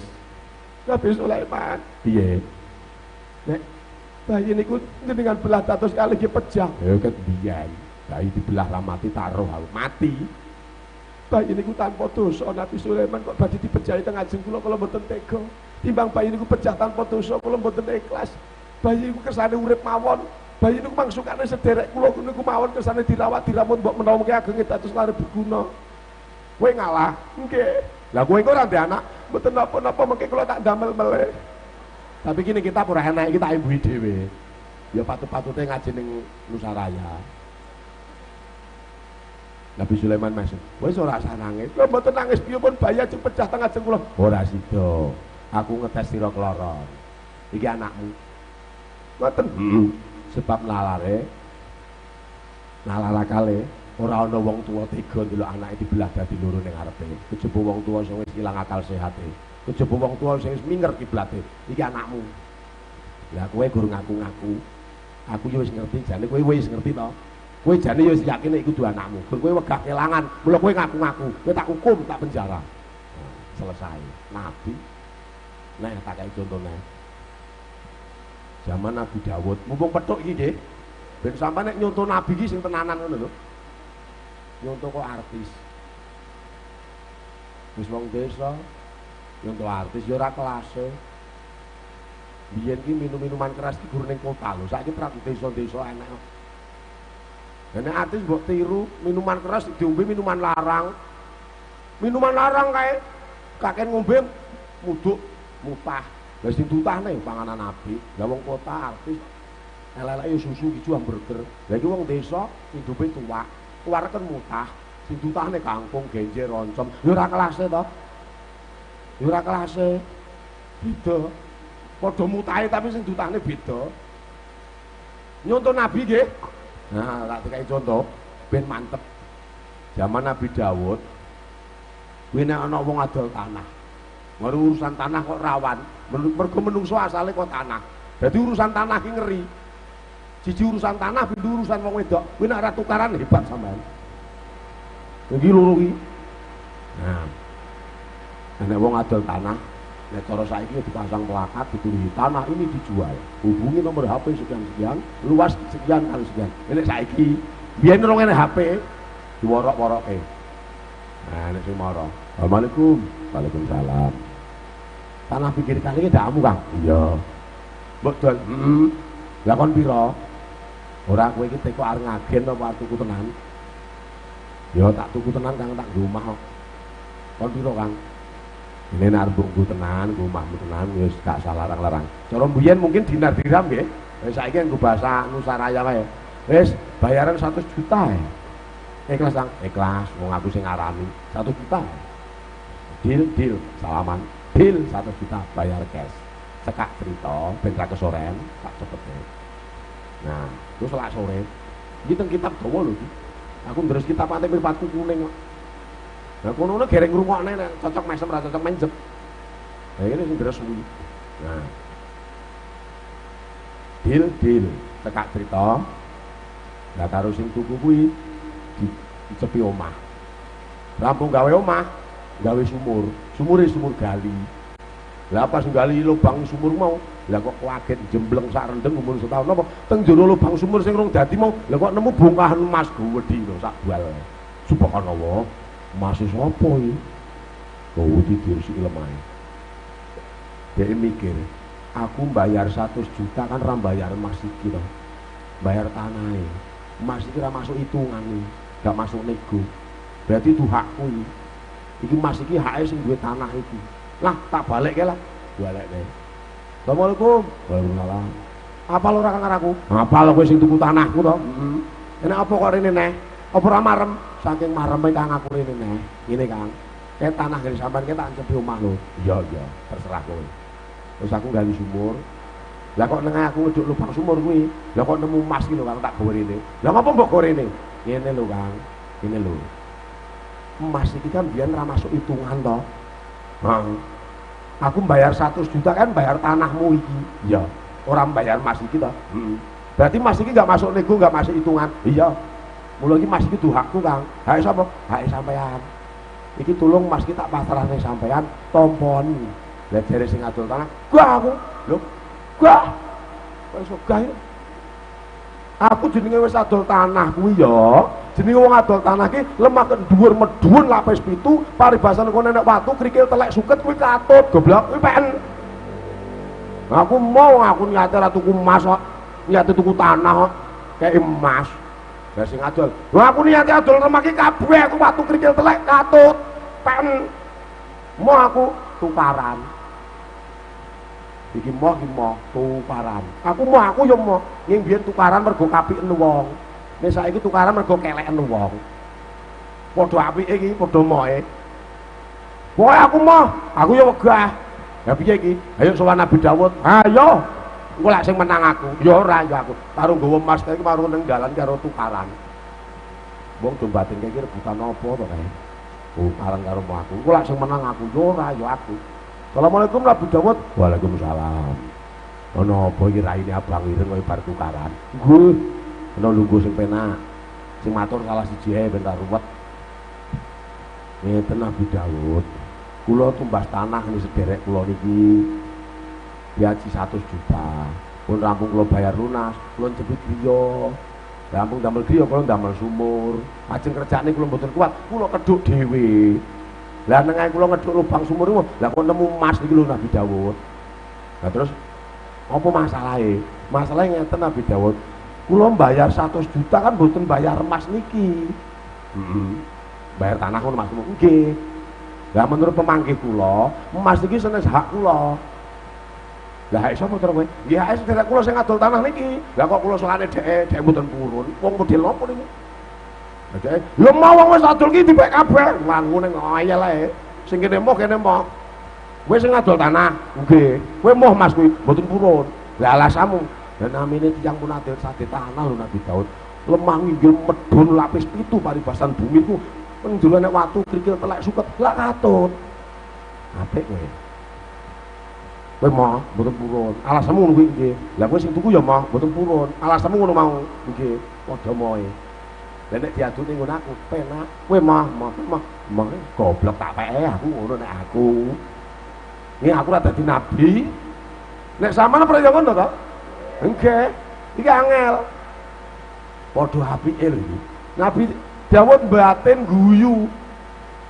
Nabi Sulaiman, piye? Nek bayi niku jenengan belah dados kalih nggih pejah. Ya ket biyen, bayi dibelah ra mati taruh aku mati. Bayi niku tanpa dosa Nabi Sulaiman kok badhe dipejahi teng ajeng kula kula mboten tega. Timbang bayi niku pejah tanpa dosa kula mboten ikhlas. Bayi niku kersane urip mawon. Bayi niku mangsukane sederek kula niku mawon kersane dirawat diramut mbok menawa mengke agenge dados lare berguna. Kowe ngalah? Nggih. Lah kowe engko ora ndek anak, mboten napa-napa mengke kula tak damel meleh. Tapi kini kita ora enak iki tak imbuhi dhewe. Ya patut-patute ngaji ning Nusaraya. Nabi Sulaiman masuk. Wis ora usah nangis. Kula mboten nangis piye pun bayi ajeng pecah teng ajeng kula. Ora sida. Aku ngetes sira keloron. Iki anakmu. Ngoten. Heeh. Sebab nalare nalalakale ora ana wong tuwa tega ndelok anake dibelah dadi loro ning ngarepe. Kejaba wong tuwa sing wis ilang akal sehate. Kejaba wong tuwa sing wis minger kiblate. Iki anakmu. Lah kowe gur ngaku-ngaku. Aku yo wis ngerti jane kowe wis ngerti to. Kowe jane yo wis yakin nek iku dudu anakmu. Gur kowe wegah kelangan, mula kowe ngaku-ngaku. Kowe tak hukum, tak penjara. Nah, selesai. Nabi nah tak kei contone. Zaman Nabi Dawud, mumpung petuk iki nggih. Ben sampean nek nyontoh nabi iki sing tenanan ngono lho. Nyontoh kok artis. Wis wong desa nyontoh artis ya ora kelase. Biyen ki minum-minuman keras ki gur ning kota lho, saiki prak desa-desa enak. Lah nek artis mbok tiru minuman keras diombe minuman larang. Minuman larang kae kaken ngombe muduk mutah. Lah sing tutahne panganan apik. Lah wong kota artis elek-eleke susu iki hamburger. Lah iki wong desa hidupe tuak. Tuarken mutah, sing tutahne kangkung, genjer, oncom. Ya ora kelase to. Ya ora kelase. Beda. Padha mutahe tapi sing tutahne beda. Nyontoh nabi nggih. Nah, tak dikai contoh ben mantep. Zaman Nabi Dawud kuwi nek ana wong adol tanah. Baru urusan tanah kok rawan. Mergo menungso asale kok tanah. Dadi urusan tanah ki ngeri. Siji urusan tanah, pindho urusan wong wedok. Kuwi nek ora tukaran hebat sampean. Iki loro iki. Nah. Nek wong adol tanah, nek cara saiki dipasang plakat ditulis tanah ini dijual. Hubungi nomor HP sekian-sekian, luas sekian kali sekian. Nek saiki biyen rong enek HP diworok-woroke. Nah, nek sing mara. Assalamualaikum. Waalaikumsalam. Tanah pinggir kali iki ndakmu, Kang? Iya. Mbok dol. Heeh. Lah kon pira? Ora kowe iki teko arep ngagen apa arep tuku tenan? Ya tak tuku tenan Kang, tak nggo omah kok. Kon pira, Kang? Ini nek arep nggo tenan, nggo omahmu tenan ya wis gak usah larang-larang. Cara mbiyen mungkin dinar dirham nggih. Wis saiki nggo bahasa Nusaraya wae. Wis bayaran 100 juta ya. Ikhlas, Kang? Ikhlas, wong aku sing ngarani 1 juta. Deal, deal, salaman. Deal 1 juta bayar cash. Cekak cerita ben ra kesoren, tak cepet. Nah, terus lak sore. Iki teng kitab dawa lho iki. Aku ndres kitab ate mripatku kuning kok. Lah kono-kono gereng ngrungokne nek cocok mesem ra cocok menjep. Lah ngene sing deres kuwi. Nah. Deal deal tekak cerita. Lah karo sing tuku kuwi dicepi omah. Rampung gawe omah, gawe sumur. Sumure sumur gali. Lah pas gali lubang sumur mau, lah kok kaget jembleng sak rendeng umur setahun apa teng jero lubang sumur sing rong dadi mau, lah kok nemu bongkahan emas gedhi lho sak bal. Subhanallah, emas sapa iki? Kok diresiki lemahe. Dhek mikir, aku bayar 100 juta kan ra bayar emas iki to. Bayar tanahe. Emas iki ra masuk hitungan iki, gak masuk nego. Berarti itu hakku iki. Iki emas iki hake sing duwe tanah iki. Lah tak balekke lah. Balekke. Assalamualaikum. Waalaikumsalam. Apa ora kang aku? Apa lho kowe sing tuku tanahku to? Heeh. Enak apa kok rene neh? Apa ora marem? Saking mareme kang aku rene neh. Ngene Kang. Kayak tanah ngene sampean ki tak ancepi omah lho. Iya iya, terserah kowe. Terus aku gali sumur. Lah kok nengah aku ngeduk lubang sumur kuwi. Lah kok nemu emas ki lho Kang tak gawe rene. Lah ngopo mbok gawe rene? Ngene lho Kang. Ngene lho. Emas iki kan biyen ora masuk hitungan to. Heeh. Aku bayar 100 juta kan bayar tanahmu iki. Iya. Orang bayar emas iki to. Heeh. Berarti emas iki enggak masuk nego, enggak masuk hitungan. Iya. Mula iki emas iki dudu hakku, Kang. Hake sapa? Hake sampean. Iki tulung emas iki tak pasrahne sampean, tomponi. Lah jere sing adol tanah, gah aku. Lho, gah. Kok iso gah iki? Aku jenenge wis adol tanah kuwi ya. Jenenge wong adol tanah ki lemah dhuwur medhun lapis 7, paribasan kono nek watu krikil telek suket kuwi katut, goblok kuwi peken. Aku mau aku niate ora tuku emas kok. Niate tuku tanah kok kek emas. Lah sing adol, lho aku niate adol lemah ki kabeh aku watu krikil telek katut, peken. Mau aku tukaran. Iki moh iki moh tukaran. Aku moh aku ya moh. Ning biyen tukaran mergo kapiken wong. Nek saiki tukaran mergo keleken wong. Padha apike iki, padha mohe. Pokoke aku moh, aku ya wegah. Lah piye iki? Ayo sowan Nabi Dawud. Ayo. Engko lak sing menang aku. Ya ora ya aku. Karo nggawa emas kae karo nang dalan karo tukaran. Wong do batin kae iki rebutan apa to kae? Tukaran karo aku. Engko lak sing menang aku. Ya ora ya aku. Assalamualaikum Nabi Dawud. Waalaikumsalam. Ana apa iki raine abang ireng kaya bar tukaran? Nggih. Ana lungguh sing penak. Sing matur salah siji ae ben ra ruwet. Ngeten Nabi Dawud. Kula tumbas tanah ini sederek kula niki. Diaji 100 juta. Pun rampung kula bayar lunas, kula njepi griya. Rampung damel griya kula damel sumur. Ajeng kerjane kula mboten kuat, kula keduk dhewe. Lah nengahe kula ngeduk lubang sumur niku, lah kok nemu emas niki lho Nabi Dawud. Lah terus apa masalahe? Masalahe ngeten Nabi Dawud. Kula bayar 100 juta kan mboten bayar emas niki. Heeh. Bayar tanah ngono maksudmu? Nggih. Lah menurut pemanggih kula, emas niki senes hak kula. Lah hak sapa terus kowe? Nggih hak sederek kula sing adol tanah niki. Lah kok kula sowane dheke, dheke mboten purun. Wong model napa niki? Dheke, lho mau wong wis adol ki dipek kabeh. Wangune ngayal ae. Sing kene moh kene moh. Kowe sing adol tanah, nggih. Kowe moh Mas kuwi mboten purun. Lah alasanmu, lah namine tiyang pun adol sade tanah lho Nabi Daud. Lemah nginggil medhun lapis 7 paribasan bumi ku njero nek watu krikil telek suket lak katut. Apik kowe. Kowe moh mboten purun. Alasanmu ngono kuwi nggih. Lah kowe sing tuku ya moh mboten purun. Alasanmu ngono mau nggih. Padha moe. Lah nek diaduk ning ngono aku penak. Kowe moh moh moh moh goblok tak peke aku ngono nek aku. Nggih aku ora dadi nabi. Nek sampean ora ya ngono to? Nggih. Iki angel. Padha apike lho iki. Nabi Dawud batin guyu.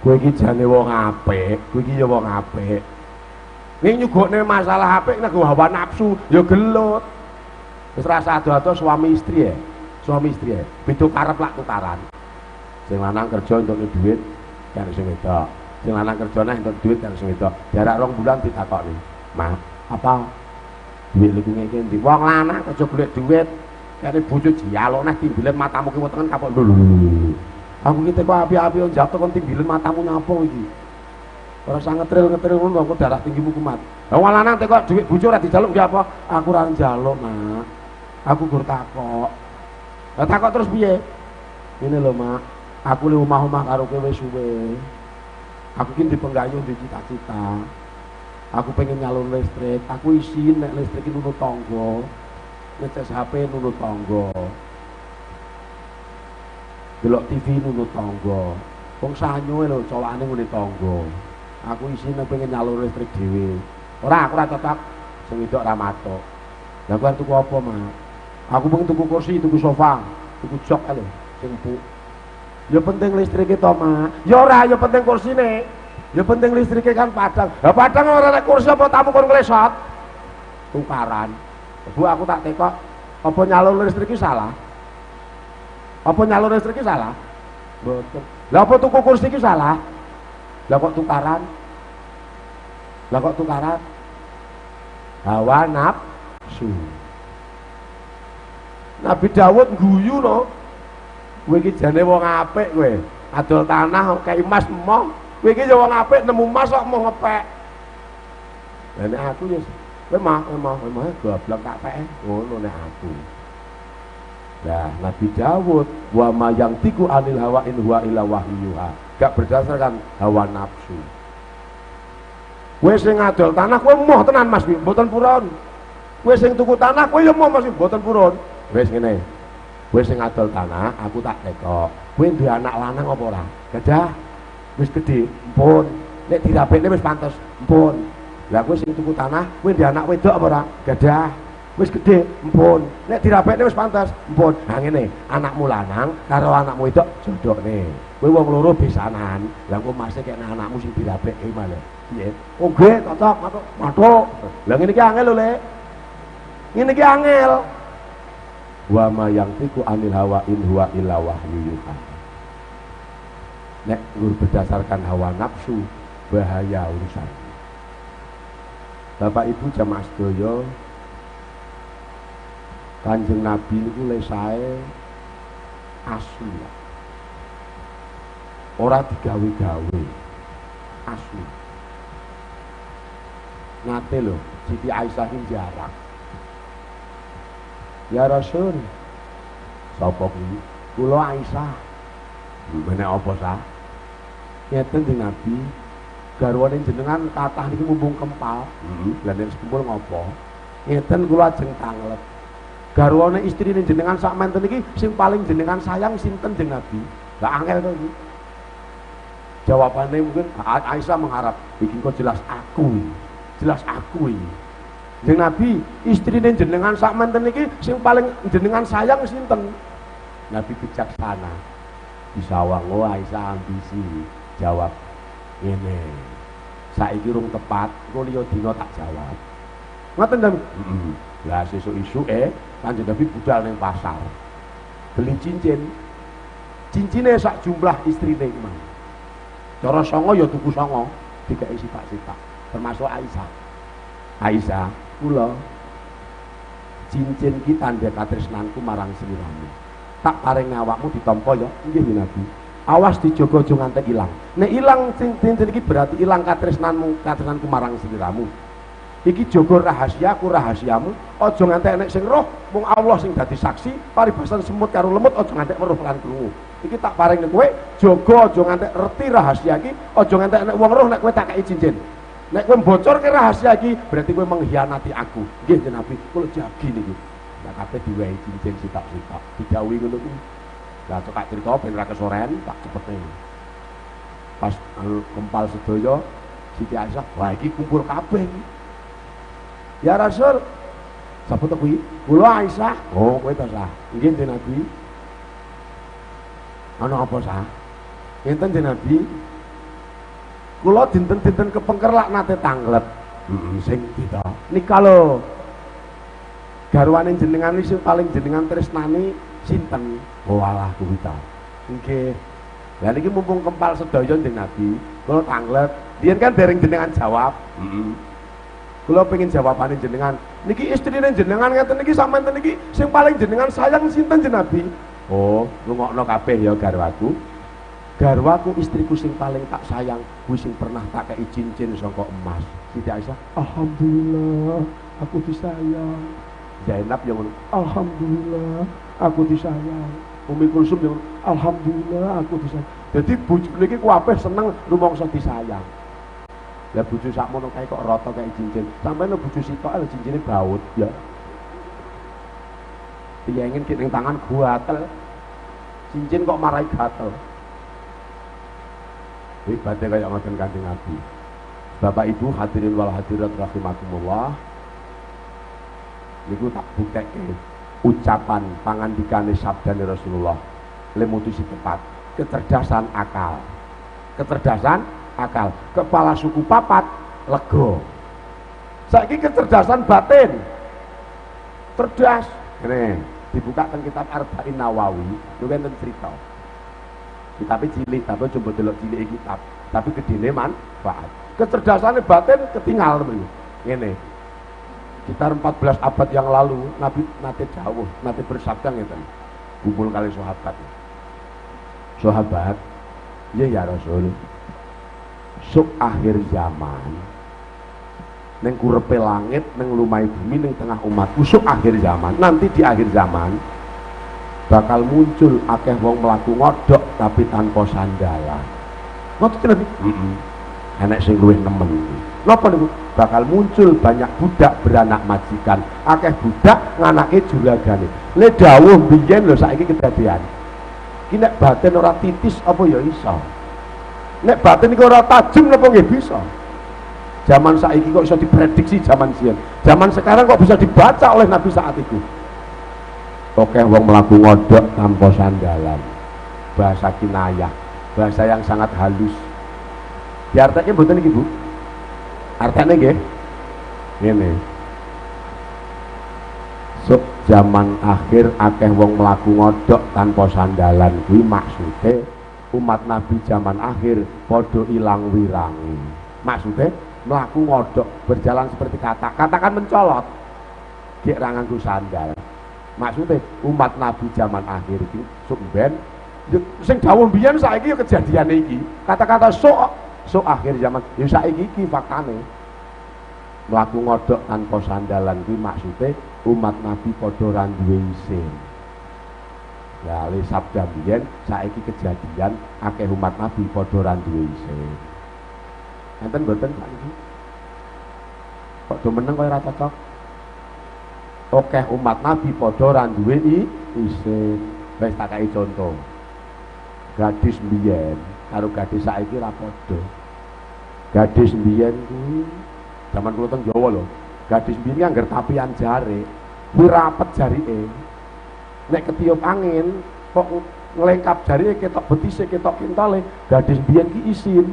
Kowe iki jane wong apik, kowe iki ya wong apik. Ning nyugokne masalah apik nek hawa nafsu ya gelut. Wis rasa ado-ado suami istri ya. Suami istri ya, beda karep lak tukaran. Sing lanang kerja entuk duit karo sing wedok. Sing lanang kerja neh entuk duit karo sing wedok. Jarak 2 bulan ditakokni. "Ma, apa duit niku ngene endi?" Wong lanang aja golek duit. Kare bojo jialok neh timbilen matamu ki wetengen kapok lho. Aku ki teko api-api njap kon timbilen matamu nyapo iki. Ora usah ngetril-ngetril ngono aku darah tinggimu kumat. Lah wong lanang teko dhuwit bojo ora dijaluk nggih apa? Aku ora njaluk, Mak. Aku gur takok. Lah takok terus piye? Ngene lho, Mak. Aku li omah-omah karo kowe wis suwe. Aku ki ndek penggayuh ndek cita-cita. Aku pengen nyalur listrik, aku isin nek listrik nunut tangga. Ngecas HP nunut tangga. Delok TV nunut tangga. Wong sanyo lho cowokane ngene tangga. Aku isin pengen nyalur listrik dhewe. Ora, aku ora cocok. Sing wedok ora matuk. Lah aku tuku apa, Mak? Aku pengen tuku kursi, tuku sofa, tuku jok lho, sing empuk. Ya penting listrike to, Mak. Ya ora, ya penting kursine. Ya penting listrike kan padang. Lah padang ora nek kursi apa tamu kon nglesot. Tukaran. Bu aku tak tekok, apa nyalur listrik iki salah? Apa nyalur listrik iki salah? Mboten. Lah apa tuku kursi iki salah? Lah kok tukaran? Lah kok tukaran? Hawa nafsu. Nabi Dawud guyu no. Kowe iki jane wong apik kowe. Adol tanah kei emas emoh. Kowe iki ya wong apik nemu emas kok mau ngepek. Lah nek aku ya kowe mah goblok tak peke ngono nek aku. Lah Nabi Dawud wa ma yantiqu anil hawa in huwa illa wahyuha. Gak berdasarkan hawa nafsu. Kowe sing ngadol tanah kowe emoh tenan Mas, mboten purun. Kowe sing tuku tanah kowe ya emoh Mas, mboten purun. Wis ngene. Kowe sing ngadol tanah, aku tak tekok. Kowe duwe anak lanang apa ora? Gadah. Wis gedhe, empun. Nek dirabekne wis pantes, empun. Lah kowe sing tuku tanah, kowe duwe anak wedok apa ora? Gadah. Wis gedhe, empun. Nek dirabekne wis pantes, empun. Ha ngene, anakmu lanang karo anakmu wedok jodhokne. Kowe wong loro besanan. Lah engko mase kek anakmu sing dirabekke malah. Piye? Oh nggih, cocok, matuk. Matuk. Lah ngene iki angel lho, Lek. Ngene iki angel. Wa ma yantiqu anil hawa in huwa illa wahyu yuha. Nek nggur berdasarkan hawa nafsu bahaya urusan. Bapak Ibu jamaah sedaya, Kanjeng Nabi niku lesae asli. Ora digawe-gawe. Asli. Nate lho, Siti Aisyah iki jarak. Ya Rasul, sapa kuwi? Kula Aisyah. Menek apa sah? Ngeten jeneng Nabi, garwane jenengan kathah niki mumpung kempal. Lah nek kumpul ngopo? Ngeten kula ajeng tanglet. Garwane istrine jenengan sak menten iki sing paling jenengan sayang sinten jeneng Nabi? Lah angel to iki. Jawabannya mungkin Aisyah mengharap, iki kok jelas aku. Jelas aku iki. Jeneng Nabi, istrine jenengan sak menten iki sing paling jenengan sayang sinten? Nabi bijaksana. Disawang, oh Aisyah ambisi. Jawab ngene. Saiki rung tepat, engko liya dina tak jawab. Ngoten ta? Heeh. Lah sesuk isuke Kanjeng Nabi budal ning pasar. Beli cincin. Cincine sak jumlah istrine iku mang. Cara songo ya tuku songo, dikeki sipak-sipak, termasuk Aisyah. Aisyah, kula cincin ki tandha katresnanku marang sliramu. Tak paring awakmu ditampa ya, nggih Nabi. Awas dijaga aja ngantek ilang. Nek ilang cincin iki berarti ilang katresnanmu, katresnanku marang sliramu. Iki jaga rahasiaku, rahasiamu, aja ngantek nek sing roh, mung Allah sing dadi saksi, paribasan semut karo lemut aja ngantek weruh lan krungu. Iki tak paring kowe, jaga aja ngantek reti rahasia iki, aja ngantek nek wong roh nek kowe tak kei cincin. Nek kowe bocorke rahasia iki, berarti kowe mengkhianati aku. Nggih jeneng Nabi, kula jagi niku. Lah kabeh diwehi cincin sitok-sitok, didhawuhi ngono kuwi. Lah cekak crita ben ra kesoren, tak cepetne. Pas kempal sedaya, Siti Aisyah, wah iki kumpul kabeh iki. Ya Rasul, sapa to kuwi? Kula Aisyah. Oh, kowe to sah. Nggih jeneng Nabi. Ana apa sah? Ngenten jeneng Nabi. Kula dinten-dinten kepengker lak nate tanglet. Heeh, sing ndi to? Nika lho. Garwane jenengan sing paling jenengan tresnani sinten? Oh alah kuwi ta. Nggih. Lah niki mumpung kempal sedaya jeneng Nabi, kula tanglet. Biyen kan dereng jenengan jawab. Heeh. Kula pengen jawabane jenengan. Niki istrine jenengan ngeten niki sampeyan niki sing paling jenengan sayang sinten jeneng Nabi? Oh, rungokno kabeh ya garwaku. Garwaku istriku sing paling tak sayang kuwi sing pernah tak kei cincin saka emas. Siti Aisyah, alhamdulillah aku disayang. Zainab yang ngono, alhamdulillah aku disayang. Umi Kulsum yang ngono, alhamdulillah aku disayang. Jadi bojone iki kabeh seneng rumangsa disayang. Lah bojo sakmono kae kok rata kayak cincin. Sampeyan lho bojo sitok lho cincine baut ya. Diyengin ki ning tangan gatel. Cincin kok marai gatel. Hebatnya kayak ngoten Kanjeng Nabi. Bapak Ibu hadirin wal hadirat rahimakumullah. Niku tak buktekke ucapan pangandikane sabdane Rasulullah. Le mutusi tepat, kecerdasan akal. Kecerdasan akal. Kepala suku papat lego. Saiki kecerdasan batin. Cerdas. Ngene, dibuka teng kitab Arba'in Nawawi, niku enten cerita. Kitabe cilik, tapi coba delok cilike kitab, tapi gedene manfaat. Kecerdasane batin ketinggal mriku. Ngene. Sekitar 14 abad yang lalu Nabi nate dawuh, nate bersabda ngeten. Kumpul kali sahabat. Sahabat, iya ya Rasul. Sok akhir zaman neng kurepe langit, neng lumai bumi, neng tengah umatku sok akhir zaman. Nanti di akhir zaman bakal muncul akeh wong mlaku ngodok tapi tanpa sandalan. Ngoten Nabi? Heeh. Enek sing luwih nemen. Napa niku? Bakal muncul banyak budak beranak majikan. Akeh budak nganake juragane. Le dawuh biyen lho saiki kedadian. Ki nek batin ora titis apa ya iso? Nek batin iku ora tajem napa nggih bisa? Zaman saiki kok iso diprediksi zaman siyen. Zaman sekarang kok bisa dibaca oleh Nabi saat itu. Oke, wong mlaku ngodok tanpa sandalan. Bahasa kinayah, bahasa yang sangat halus. Diarteke mboten iki, Bu? Artane nggih. Ngene. Sok zaman akhir akeh wong mlaku ngodok tanpa sandalan kuwi maksude umat Nabi zaman akhir padha ilang wirange. Maksude mlaku ngodok, berjalan seperti katak. Katak kan mencolot. Gek ra nganggo sandal. Maksudnya umat Nabi zaman akhir iki sok ben sing dawuh biyen saiki ya kejadian iki. Kata-kata sok sok akhir zaman ya saiki iki faktane. Mlaku ngodok tanpa sandalan kuwi maksude umat Nabi padha ra duwe isin. Lah le sabda biyen saiki kejadian akeh umat Nabi padha ra duwe isin. Enten mboten sakniki? Kok do meneng kaya ora cocok? Akeh umat Nabi padha ra duwe isin. Wis tak kai contoh. Gadis mbiyen karo gadis saiki ra padha. Gadis mbiyen kuwi zaman kula teng Jawa lho. Gadis mbiyen ki angger tapian jarik, kuwi rapet jarike. Nek ketiup angin kok nglengkap jarike ketok betise, ketok kintale. Gadis mbiyen ki isin.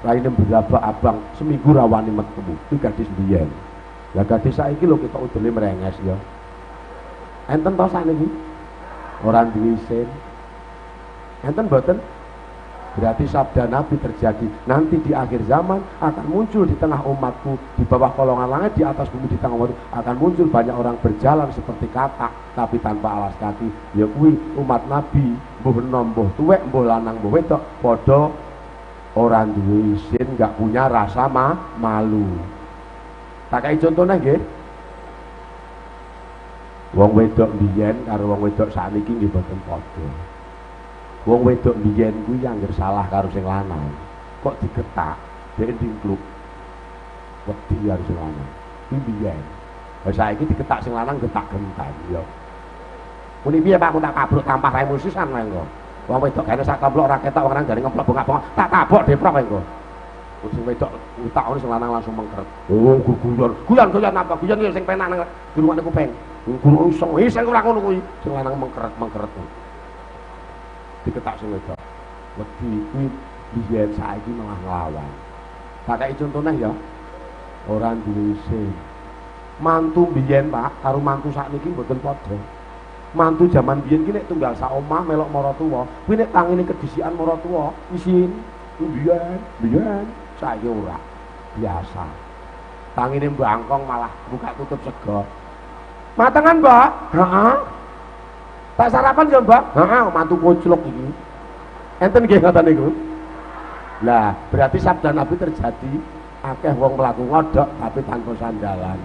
Raine berabak abang seminggu rawani metu. Kuwi gadis mbiyen. Lah gadis saiki lho ketok udele merenges ya. Enten to sakniki? Ora duwe isin. Enten mboten? Berarti sabda Nabi terjadi. Nanti di akhir zaman akan muncul di tengah umatku, di bawah kolongan langit, di atas bumi, di tengah umatku akan muncul banyak orang berjalan seperti katak tapi tanpa alas kaki. Ya kuwi umat Nabi, mbuh enom, mbuh tuwek, mbuh lanang, mbuh wedok, padha ora duwe isin, gak punya rasa malu. Tak kai contohnya nggih. Wong wedok biyen karo wong wedok sakniki nggih boten padha. Wong wedok biyen kuwi angger salah karo sing lanang, kok digetak, dhek ndingkluk. Wedi karo sing lanang. Kuwi biyen. Lah saiki digetak sing lanang getak gentan ya. Muni piye Pak, aku tak kabruk tampah raimu sisan wae engko. Wong wedok kene sak komplok ora ketok wong lanang jare ngeplok bongak-bongok, tak tabok deprok wae engko. Sing wedok utak ngono sing lanang langsung mengkeret. Oh, guyon. Guyon-guyon apa? Guyon iki sing penak nang dirungokne kuping. Guru iseng, iseng ora ngono kuwi. Sing lanang mengkeret-mengkeret. Diketak sing wedok. Wedi kuwi biyen saiki malah nglawan. Tak kei contone ya. Ora duwe isin. Mantu biyen Pak karo mantu sakniki mboten padha. Mantu jaman biyen ki nek tunggal sak omah melok maratuwa, kuwi nek tangine kedisikan maratuwa isin. Biyen, biyen saiki ora. Biasa. Tangine mbangkong malah buka tutup sego. Matengan, Mbak? Heeh. Tak sarapan ya, Mbak? Heeh, mantu koclok iki. Enten nggih ngoten niku? Lah, berarti sabda Nabi terjadi akeh wong mlaku ngodok tapi tanpa sandalan.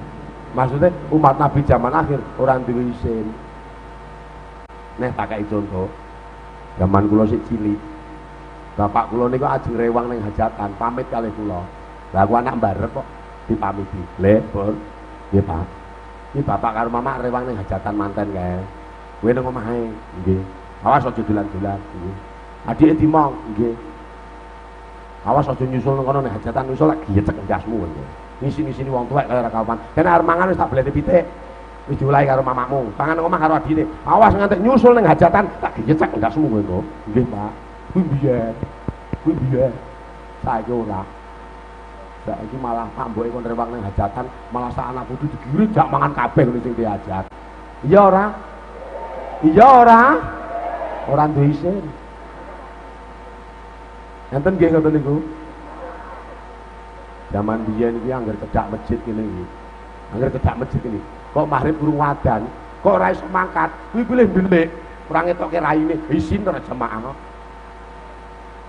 Maksudnya umat Nabi zaman akhir ora duwe isin. Nek tak kei contoh, zaman kula sik cilik. Bapak kula niku ajeng rewang ning hajatan, pamit kalih kula. Lah aku anak mbarep kok dipamiti. Le, Bur. Nggih, Pak. Iki bapak karo mama rewang ning hajatan manten kae. Kowe nang omahe. Nggih. Awas aja dolan-dolan. Nggih. Adike dimong, nggih. Awas aja nyusul nang kono nek hajatan nyusul lak giyecek ndasmu kowe. Ngisi-ngisini wong tuwek kaya ora kapan. Kene arep mangan wis tak blene pitik. Wis diulahi karo mamamu. Pangan nang omah karo adine. Awas ngantek nyusul ning hajatan tak giyecek ndasmu kowe engko. Nggih, Pak. Kuwi biyen. Kuwi biyen. Saiki ora. Saiki malah pak mboke kon rewang ning hajatan, malah sak anak putu digiring jak mangan kabeh ngene sing diajak. Iya ora? Iya ora? Ora duwe isin. Enten nggih ngoten niku. Zaman biyen iki angger cedhak masjid ngene iki. Angger cedhak masjid ini, kok maghrib durung wadan, kok ora iso mangkat, kuwi pilih ndelik, ora ngetokke raine, isin ora jamaah.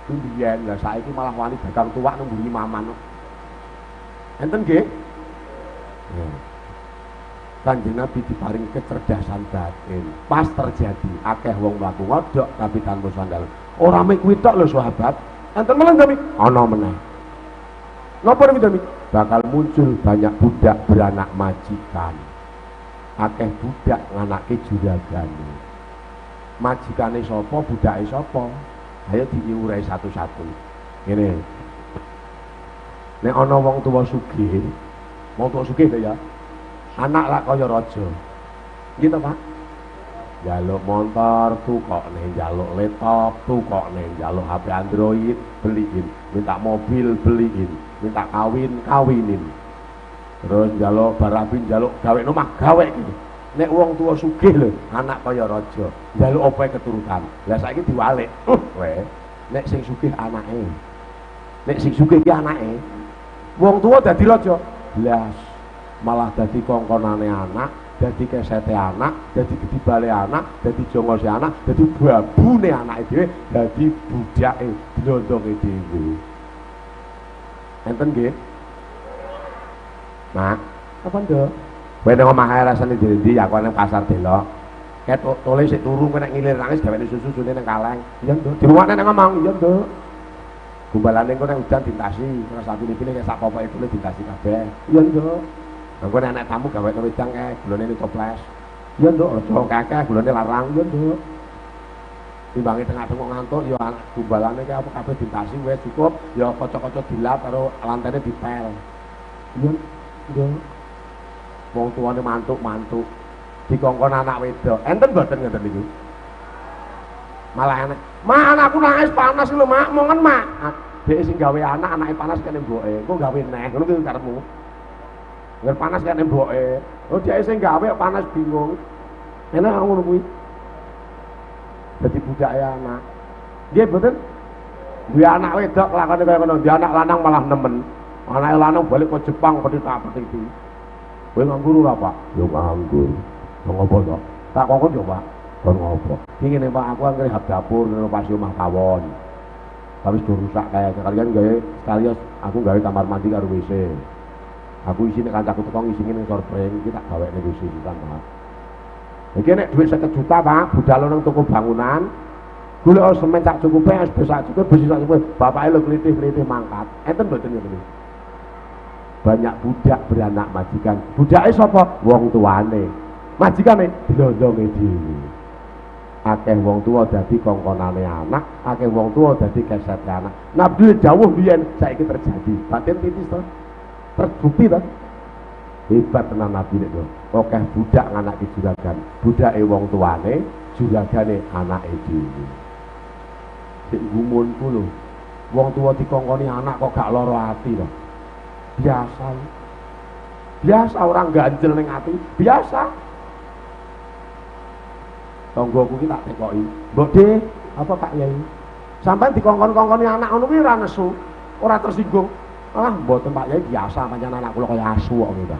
Kuwi biyen, lah saiki malah wani dagang tuwak nang mburi maman. Enten nggih? Ya. Kanjeng Nabi diparingi kecerdasan batin. Pas terjadi akeh wong mlaku ngodhok tapi tanpa sandal. Ora mek kuwi tok lho sahabat. Enten meneh dami? Ana meneh. Napa dami dami? Bakal muncul banyak budak beranak majikan. Akeh budak nganake juragane. Majikane sapa, budake sapa? Ayo diurai satu-satu. Ngene. Nek ana wong tuwa sugih, wong tuwa sugih lho ya. Anak lak kaya raja. Nggih to, Pak? Njaluk motor tukokne, njaluk laptop tukokne, njaluk HP Android beliin, minta mobil beliin, minta kawin kawinin. Terus njaluk barabi njaluk gawe omah gawe iki. Nek wong tuwa sugih lho, anak kaya raja, njaluk apa keturutan. Lah saiki diwalik. Kowe nek sing sugih anake. Nek sing sugih iki anake. Wong tuwa dadi raja. Blas. Malah dadi kongkonane anak, dadi kesete anak, dadi gedibale anak, dadi jongose anak, dadi babune anake dhewe, dadi budake blondonge dhewe. Enten nggih? Mak, apa nduk? Kowe nang omah ae rasane ndi aku nang pasar delok. Ket tole sik turu kowe nek ngilir nangis gawene susu-susune nang kaleng. Iya, Nduk. Dirungokne nang omah, iya, Nduk. Gumbalane engko nek udan dintasi, ora usah pilih-pilih nek sak pokoke tole dintasi kabeh. Iya, Nduk. Engko nek anak tamu gawekno wedang kae, gulane ini toples. Iya, Nduk, aja akeh, gulane larang, iya, Nduk. Timbange tengah-tengah ngantuk ya anak gumbalane kae apa kabeh dintasi wis cukup, ya kaca-kaca dilap karo lantene dipel. Iya, Nduk. Wong tuane mantuk-mantuk dikongkon anak wedok. Enten mboten ngoten niku? Malah enek. Mak, anakku nangis panas lho, Mak. Mongen, Mak. Dhek sing gawe anak, anake panas kene mboke. Engko gawe neh, ngono kuwi karepmu. Ngger panas kene mboke. Oh, dhek sing gawe panas bingung. Enak ngono kuwi. Dadi budake anak. Nggih mboten? Duwe anak wedok lakone kaya ngono, duwe anak lanang malah nemen. Anake lanang balik ke Jepang petita-petiti. Kowe nganggur ora, Pak? Yo nganggur. Yo ngopo to? Tak kongkon yo, Pak. Kon ngopo? Iki ngene, Pak, aku anggere hab dapur renovasi omah pawon. Tapi sudah rusak kayak kalian gawe sekali aku gawe kamar mandi karo WC. Aku isine kancaku teko ngisine ning sorpreng iki tak gawekne WC sisan, Pak. Iki nek dhuwit 50 juta, Pak, budal nang toko bangunan. Golek semen sak cukupe, es sak cukupe, besi sak cukupe. Bapake lho klitih-klitih mangkat. Enten mboten ngene iki? Banyak budak beranak majikan. Budake sapa? Wong tuane. Majikane blondonge dhewe. Akeh wong tuwa dadi kongkonane anak, akeh wong tuwa dadi kesete anak. Nabi dawuh biyen saiki terjadi. Batin titis to. Terbukti to. Hebat tenan Nabi nek to. Akeh budak nganake juragan. Budake wong tuane, juragane anake dhewe. Sik gumunku lho. Wong tuwa dikongkoni anak kok gak lara ati to. Biasa. Biasa orang ganjel ning ati, biasa. Tanggoku ki tak tekoki. Mbok De, apa Pak Yai? Sampeyan dikongkon-kongkoni anak ngono kuwi ora nesu, ora tersinggung. Ah, mboten Pak Yai, biasa pancen anak kula kaya asu kok ngono ta.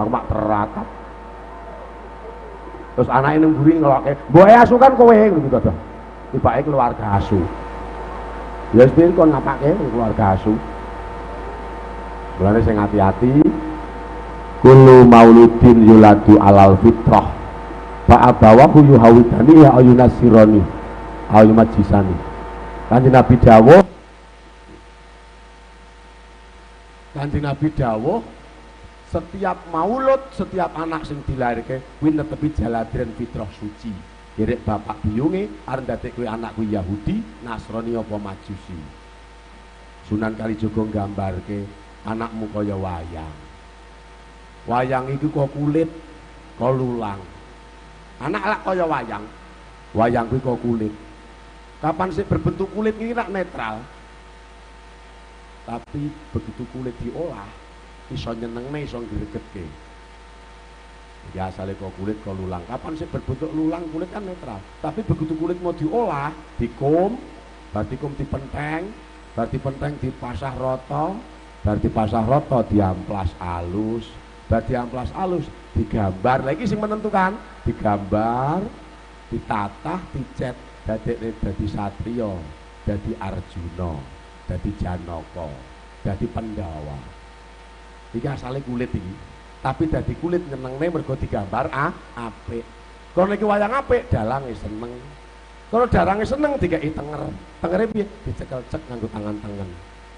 Aku mak teratap. Terus anake ning mburi ngelokke, "Mboke asu kan kowe" ngono to. Tibake keluarga asu. Ya wis kon ngapake keluarga asu. Mulane sing hati-hati. Kullu mauludin yuladu alal fitrah. Fa abawahu yuhawidani ya ayunasironi ayumajisani. Kanjeng Nabi dawuh Kanjeng Nabi dawuh setiap maulud, setiap anak sing dilahirke kuwi netepi jaladren fitrah suci. Gerek bapak biyunge arep ndadek kuwi anak kuwi Yahudi, Nasrani apa Majusi. Sunan Kalijaga nggambarke anakmu kaya wayang. Wayang iku kok kulit, kok lulang. Anak lak kaya wayang. Wayang kuwi kok kulit. Kapan sih berbentuk kulit ini rak netral. Tapi begitu kulit diolah, iso nyenengne, iso ngregetke. Iki asale kok kulit kok lulang. Kapan sih berbentuk lulang kulit kan netral. Tapi begitu kulit mau diolah, dikum, bar dikum dipenteng, bar dipenteng dipasah rata, bar dipasah rata diamplas alus, bar diamplas alus digambar. Lagi sing menentukan, digambar, ditatah, dicet, dadekne dadi satriya, dadi Arjuna, dadi Janaka, dadi Pandhawa. Iki asale kulit iki, tapi dadi kulit nyenengne mergo digambar apik. Kono iki wayang apik, dalange seneng. Kono dalange seneng dikeki tenger. Tengere piye? Dicekel cek nganggo tangan tengen.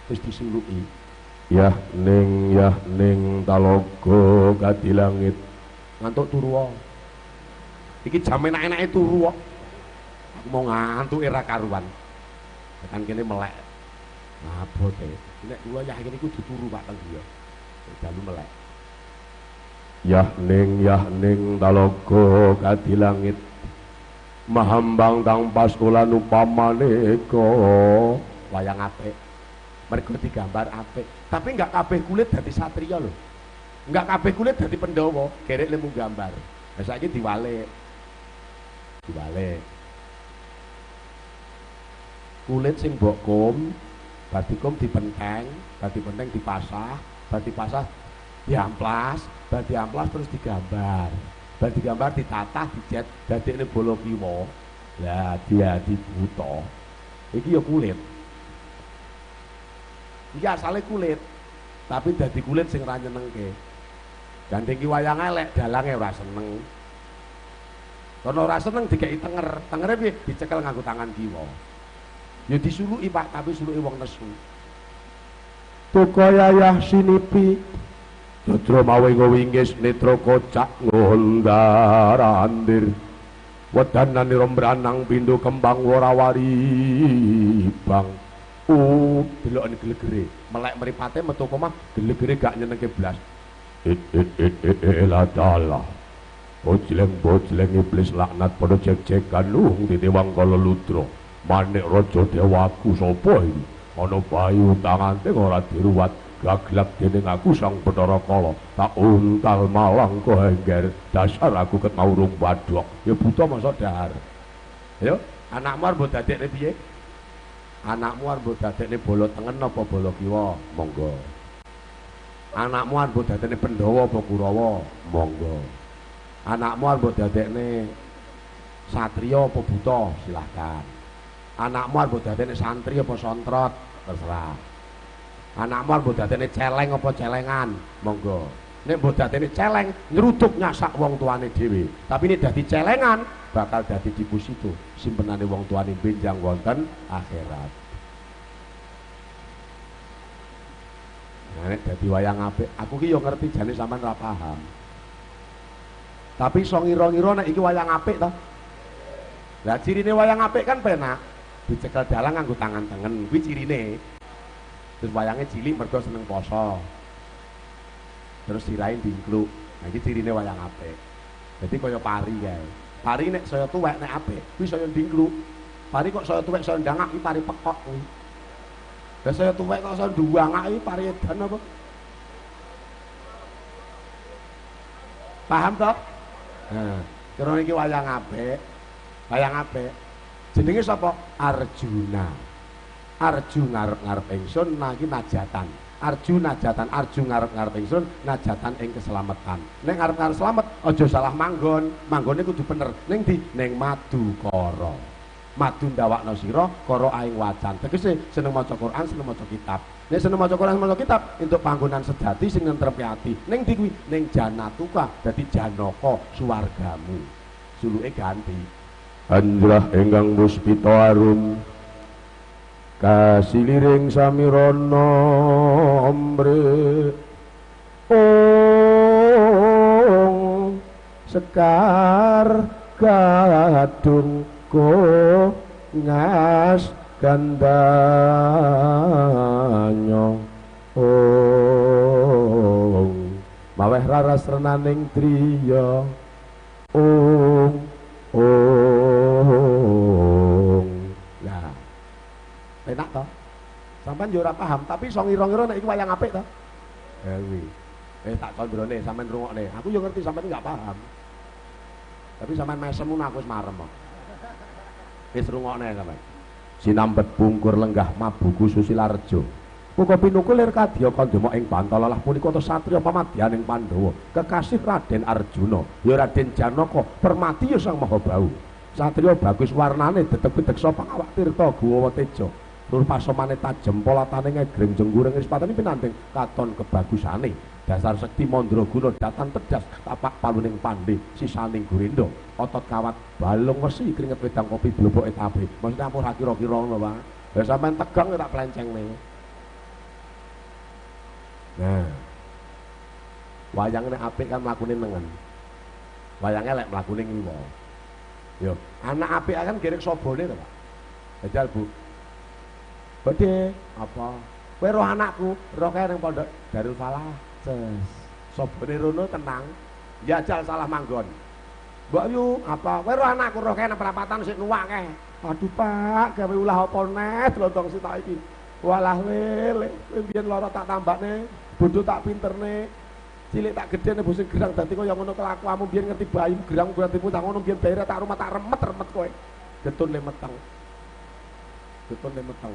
Terus disuluki. Yah ning talaga kadi langit. Ngantuk turu wae. Iki jam enak-enake turu kok. Aku mau ngantuk era karuan. Tekan kene melek. Abote. Nek kula yakin iku kudu turu Pak teng griya. Dalu melek. Yah ning talaga kadi langit. Mahambang tang paskolan upamaneka. Wayang apik. Mergo digambar apik. Tapi enggak kabeh kulit dadi satriya lho. Enggak kabeh kulit dadi Pandhawa, gerek lemu gambar. Lah saiki diwalik. Diwalik. Kulit sing mbok kum, bar dikum dipenteng, bar dipenteng dipasah, bar dipasah diamplas, bar diamplas terus digambar. Bar digambar ditatah, dicet, dadekne bala kiwa. Lah dia dibuta. Iki ya kulit. Iki asale kulit, tapi dadi kulit sing ra nyenengke. Gandeng ki wayang elek, dalange ora seneng. Kono ora seneng dikeki tenger, tengere piye? Dicekel nganggo tangan kiwa. Ya disuluki Pak, tapi suluki wong nesu. Tukayayah sinipi Jodro mawe ngowinggis netra kocak ngondar-andir. Wedanane rombranang pindho kembang wora-wari bang. Delokne gelegere, melek mripate metu omah gelegere gak nyenengke blas. La dalah. Bojleng-bojleng iblis laknat padha jek-jekan luhung titiwang kala ludra. Manik raja dewaku sapa iki? Ana bayu tangante ora diruwat. Gaglak dening aku sang Bathara Kala. Tak untal malang kohengger. Dasar aku ket mau urung badhok. Ya buta masa dahar. Ayo, anakmu arep mbok dadekne piye? Anakmu arep mbok dadekne bala tengen apa bala kiwa? Monggo. Anakmu arep mbok dadekne Pandhawa apa Kurawa? Monggo. Anakmu arep mbok dadekne satriya apa buta? Silahkan. Anakmu arep mbok dadekne santri apa sontrot? Terserah. Anakmu arep mbok dadekne celeng apa celengan? Monggo. Nek mbok dadekne celeng, nyeruduk nyasak wong tuane dhewe. Tapi nek dadi celengan, bakal dadi deposito simpenane wong tuane benjang wonten akhirat. Nah, nek dadi wayang apik, aku ki yo ngerti jane sampean ora paham. Tapi iso ngira-ngira nek iki wayang apik to. Lah cirine wayang apik kan penak. Dicekel dalang nganggo tangan tengen, kuwi cirine. Terus wayangnya cilik mergo seneng poso. Terus sirahe dingkluk. Nah iki cirine wayang apik. Dadi kaya pari kae. Pari nek saya tuwek nek apik, kuwi saya dingkluk. Pari kok saya tuwek saya ndangak iki pari pekok kuwi. Lah saya tuwek kok saya nduwangak iki pari edan apa? Paham toh? Nah, kira iki wayang apik. Wayang apik. Jenenge sapa? Arjuna. Arju ngarep-ngarep ingsun niki najatan. Arju najatan, arju ngarep-ngarep ingsun najatan ing keselamatan. Nek ngarep-ngarep selamat aja salah manggon. Manggone kudu bener. Ning ndi? Ning Madukara. Madu ndawakno sira, kara aing wacan. Tegese seneng maca Quran, seneng maca kitab. Nek seneng maca Quran, seneng maca kitab, entuk panggonan sejati sing nentrepi ati. Ning ndi kuwi? Ning Janatuka, dadi Janaka suwargamu. Suluke ganti. Anjrah ingkang puspita arum. Kasiliring samirana ombre ong sekar gadung ko ngas gandanyo ong maweh raras renaning driya ong ong. Lah enak toh? Sampeyan yo ora paham, tapi iso ngira-ngira nek iki wayang apik toh? Ya kuwi. Tak condrone sampean rungokne. Aku yo ngerti sampean enggak paham. Tapi sampean mesem ngono aku wis marem kok. Wis rungokne sampean. Sinambet bungkur lenggah mabuku Susilarejo. Muga pinuku lir kadya kandama ing Bantala lah punika ta satriya pamadyaning Pandhawa, kekasih Raden Arjuna, ya Raden Janaka, permati ya Sang Mahabahu. Satriya bagus warnane dedeg deksa pangawak tirta guwa teja. Nur pasomane tajem polatane ngegreng jengguring rispatane pinanding katon kebagusane. Dasar sekti mandraguna datan tedas tapak paluning pandhe sisaning gurindha. Otot kawat balung wesi keringet wedang kopi bloboke tabe. Maksudnya aku ora kira-kira ngono, Pak. Lah sampean tegang tak plencengne. Nah. Wayang nek apik kan mlakune nengen. Wayang elek mlakune ngiwa. Yo, anak apik kan gerek sobone to, Pak. Jajal, Bu. Badhe apa? Kowe roh anakku, roh kae ning pondok Darul Falah. Ces. Sobone rono tenang. Jajal salah manggon. Mbok yu apa? Kowe roh anakku roh kae nang perapatan sik nuwak kae. Aduh, Pak, gawe ulah apa neh lontong sitok iki. Walah lele, kowe mbiyen lara tak tambakne, bondo tak pinterne. Cilik tak gedene bosing gerang dadi kaya ngono kelakuanmu mbiyen ngerti bayi gerang berarti tak ngono mbiyen bayar tak rumah tak remet-remet kowe. Getun le meteng. Getun le meteng.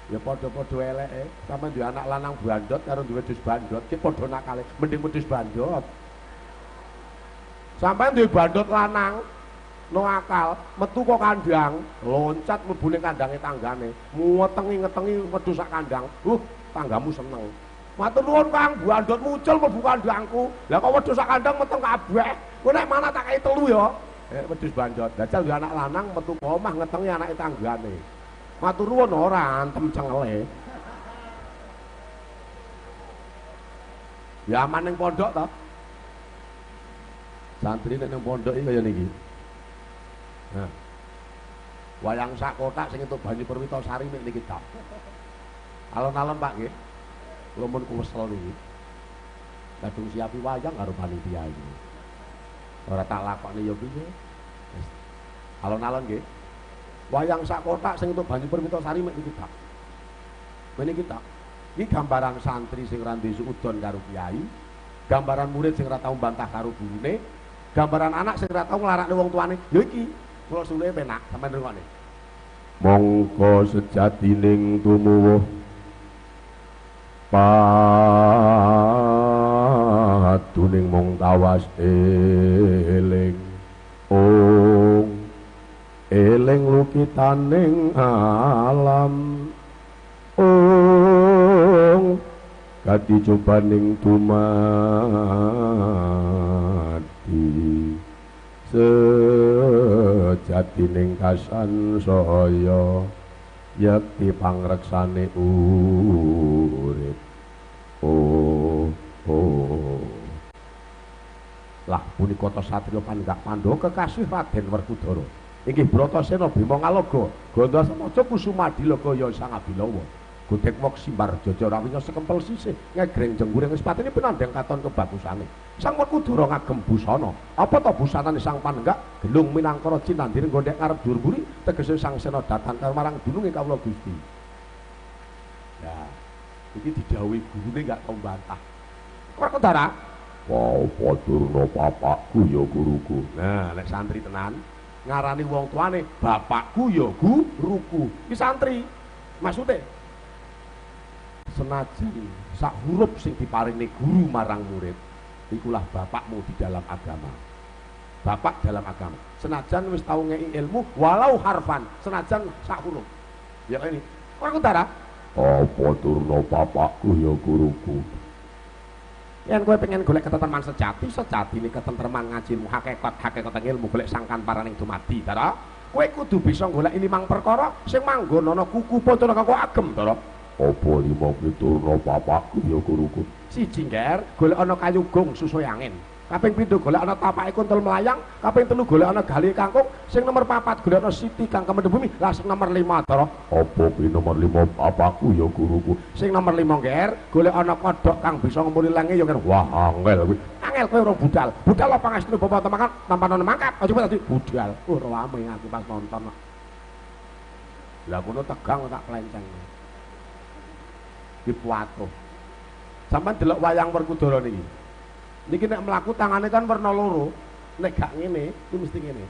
Ya padha-padha eleke, sampean duwe anak lanang bandot karo duwe wedhus bandot, ki padha nakale, mending wedhus bandot. Sampean duwe bandot lanang, no akal, metu kok kandang, loncat mlebu ning kandange tanggane, muwetengi ngetengi wedhus sak kandang. Tanggamu seneng. Matur nuwun Kang, bandot mucul mlebu kandangku. Lah kok wedhus sak kandang meteng kabeh. Kowe nek mana tak kei telu ya. Wedhus bandot. Jajal duwe anak lanang metu kok omah ngetengi anake tanggane. Matur nuwun ora antem cengele. Ya aman ning pondok to. Santri nek ning pondok iki kaya niki. Nah. Wayang sak kotak sing entuk banyu Perwitasari mek niki tok. Alon-alon Pak nggih. Kula mun kuwesel niki. Kadung siapi wayang karo panitia iki. Ora tak lakokne ya piye. Alon-alon nggih. Wayang sak kotak sing entuk banyu Perwitasari mek niki tok. Meniki tok. Iki gambaran santri sing ra duwe suudon karo kiai, gambaran murid sing ra tau bantah karo gurune, gambaran anak sing ra tau nglarakne wong tuane. Ya iki, kula suwe penak sampean rungokne. Mongko sejatining tumuwuh paduning mung tawas eling ong eling lukitaning alam ong kadi cobaning dumadi sejatining kasan saya yekti pangreksane urip. Oh oh. Lah punika ta satriya panenggak Pandhawa kekasih Raden Werkudara. Inggih Bratasena Bima Ngalaga, Gandasemaja Kusumadilaga ya Sang Abilawa. Godhek wok simbar jaja rawinya sekempel sisih ngegreng jengguring wis patene pinandheng katon kebagusane. Sang Werkudara ngagem busana. Apa ta busanane Sang Panenggak? Gelung minangkara cinandhir gondhek ngarep dhuwur mburi tegese Sang Sena datan marang dununge kawula Gusti. Ya, iki didhawuhi gurune enggak tau bantah. Werkudara, apa durna bapakku ya guruku. Nah, nek santri tenan ngarani wong tuane bapakku ya guruku. Iki santri. Maksude senajan sak huruf sing diparingi guru marang murid ikulah bapakmu di dalam agama. Bapak dalam agama. Senajan wis tau ngeki ilmu walau harfan, senajan sak huruf. Ya ini. Werkudara, apa durna bapakku ya guruku. Yen kowe pengen golek ketentreman sejati, sejatine ketentreman ngaji ilmu hakikat, hakikat ilmu golek sangkan paraning dumadi, Dara. Kowe kudu bisa goleki limang perkara sing manggon ana kuku Pancanaka kok agem, Ndara. Apa lima piturna bapakku ya guruku? Siji, Nger, golek ana kayu gong susuhe angin. Kaping pindho golek ana tapake kuntul melayang, kaping telu golek ana gali kangkung, sing nomor 4 golek ana siti kang kemendhem bumi, lah sing nomor 5, Ndara. Apa kuwi nomor 5 bapakku ya guruku? Sing nomor 5, Nger, golek ana kodhok kang bisa ngemuli lange ya, Nger. Wah, angel kuwi. Angel kowe ora budal. Budal apa pangestune bapak temakan tanpa ana mangkat. Aja dadi budal. Oh, rame aku pas nonton. Lah kono tegang tak plenceng. Iki patuh. Sampeyan delok wayang Werkudara niki. Niki nek mlaku tangane kan werna loro. Nek gak ngene, kuwi mesti ngene.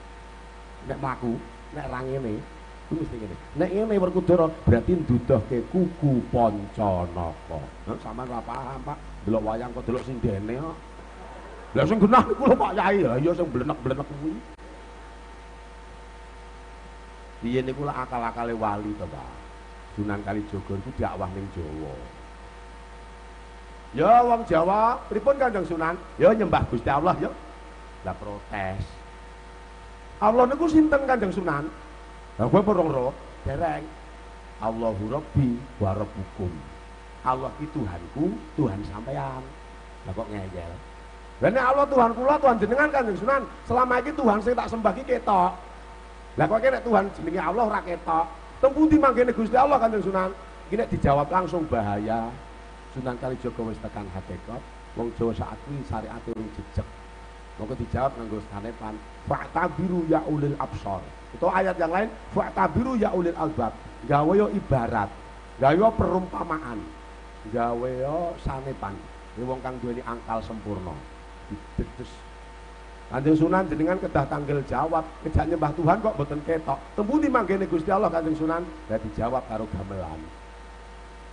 Nek mlaku, nek ra ngene, kuwi mesti ngene. Nek ngene Werkudara berarti nduduhke kuku Pancanaka. Sampeyan ora paham, Pak. Delok wayang kok delok sing dene kok. Lah sing genah niku lho Pak Yai, lah iya sing blenek-blenek kuwi. Biyen niku lak akal-akale wali to, Pak. Sunan Kalijaga iku dakwah ning Jawa. Ya wong Jawa, pripun Kanjeng Sunan? Ya nyembah Gusti Allah ya. Lah protes. Allah niku sinten Kanjeng Sunan? Lah kowe porong ro, dereng. Allahu Rabbi wa Rabbukum. Allah ki Tuhanku, Tuhan sampean. Lah kok ngeyel. Lah nek Allah Tuhan kula, Tuhan jenengan Kanjeng Sunan, selama iki Tuhan sing tak sembah ki ketok. Lah kok nek Tuhan jenenge Allah ora ketok. Teng pundi manggene Gusti Allah Kanjeng Sunan? Iki nek dijawab langsung bahaya. Sunan Kalijaga wis tekan hakikat, wong Jawa saat kuwi syariate urung jejeg. Monggo dijawab nganggo sanepan, fa'tabiru ya ulil absar. Atau ayat yang lain, fa'tabiru ya ulil albab. Gawe yo ibarat, gawe yo perumpamaan, gawe yo sanepan. Ini wong kang duweni angkal sempurna. Didedes. Kanjeng Sunan jenengan kedah tanggel jawab, kejak nyembah Tuhan kok mboten ketok. Teng pundi manggene Gusti Allah Kanjeng Sunan? Lah dijawab karo gamelan.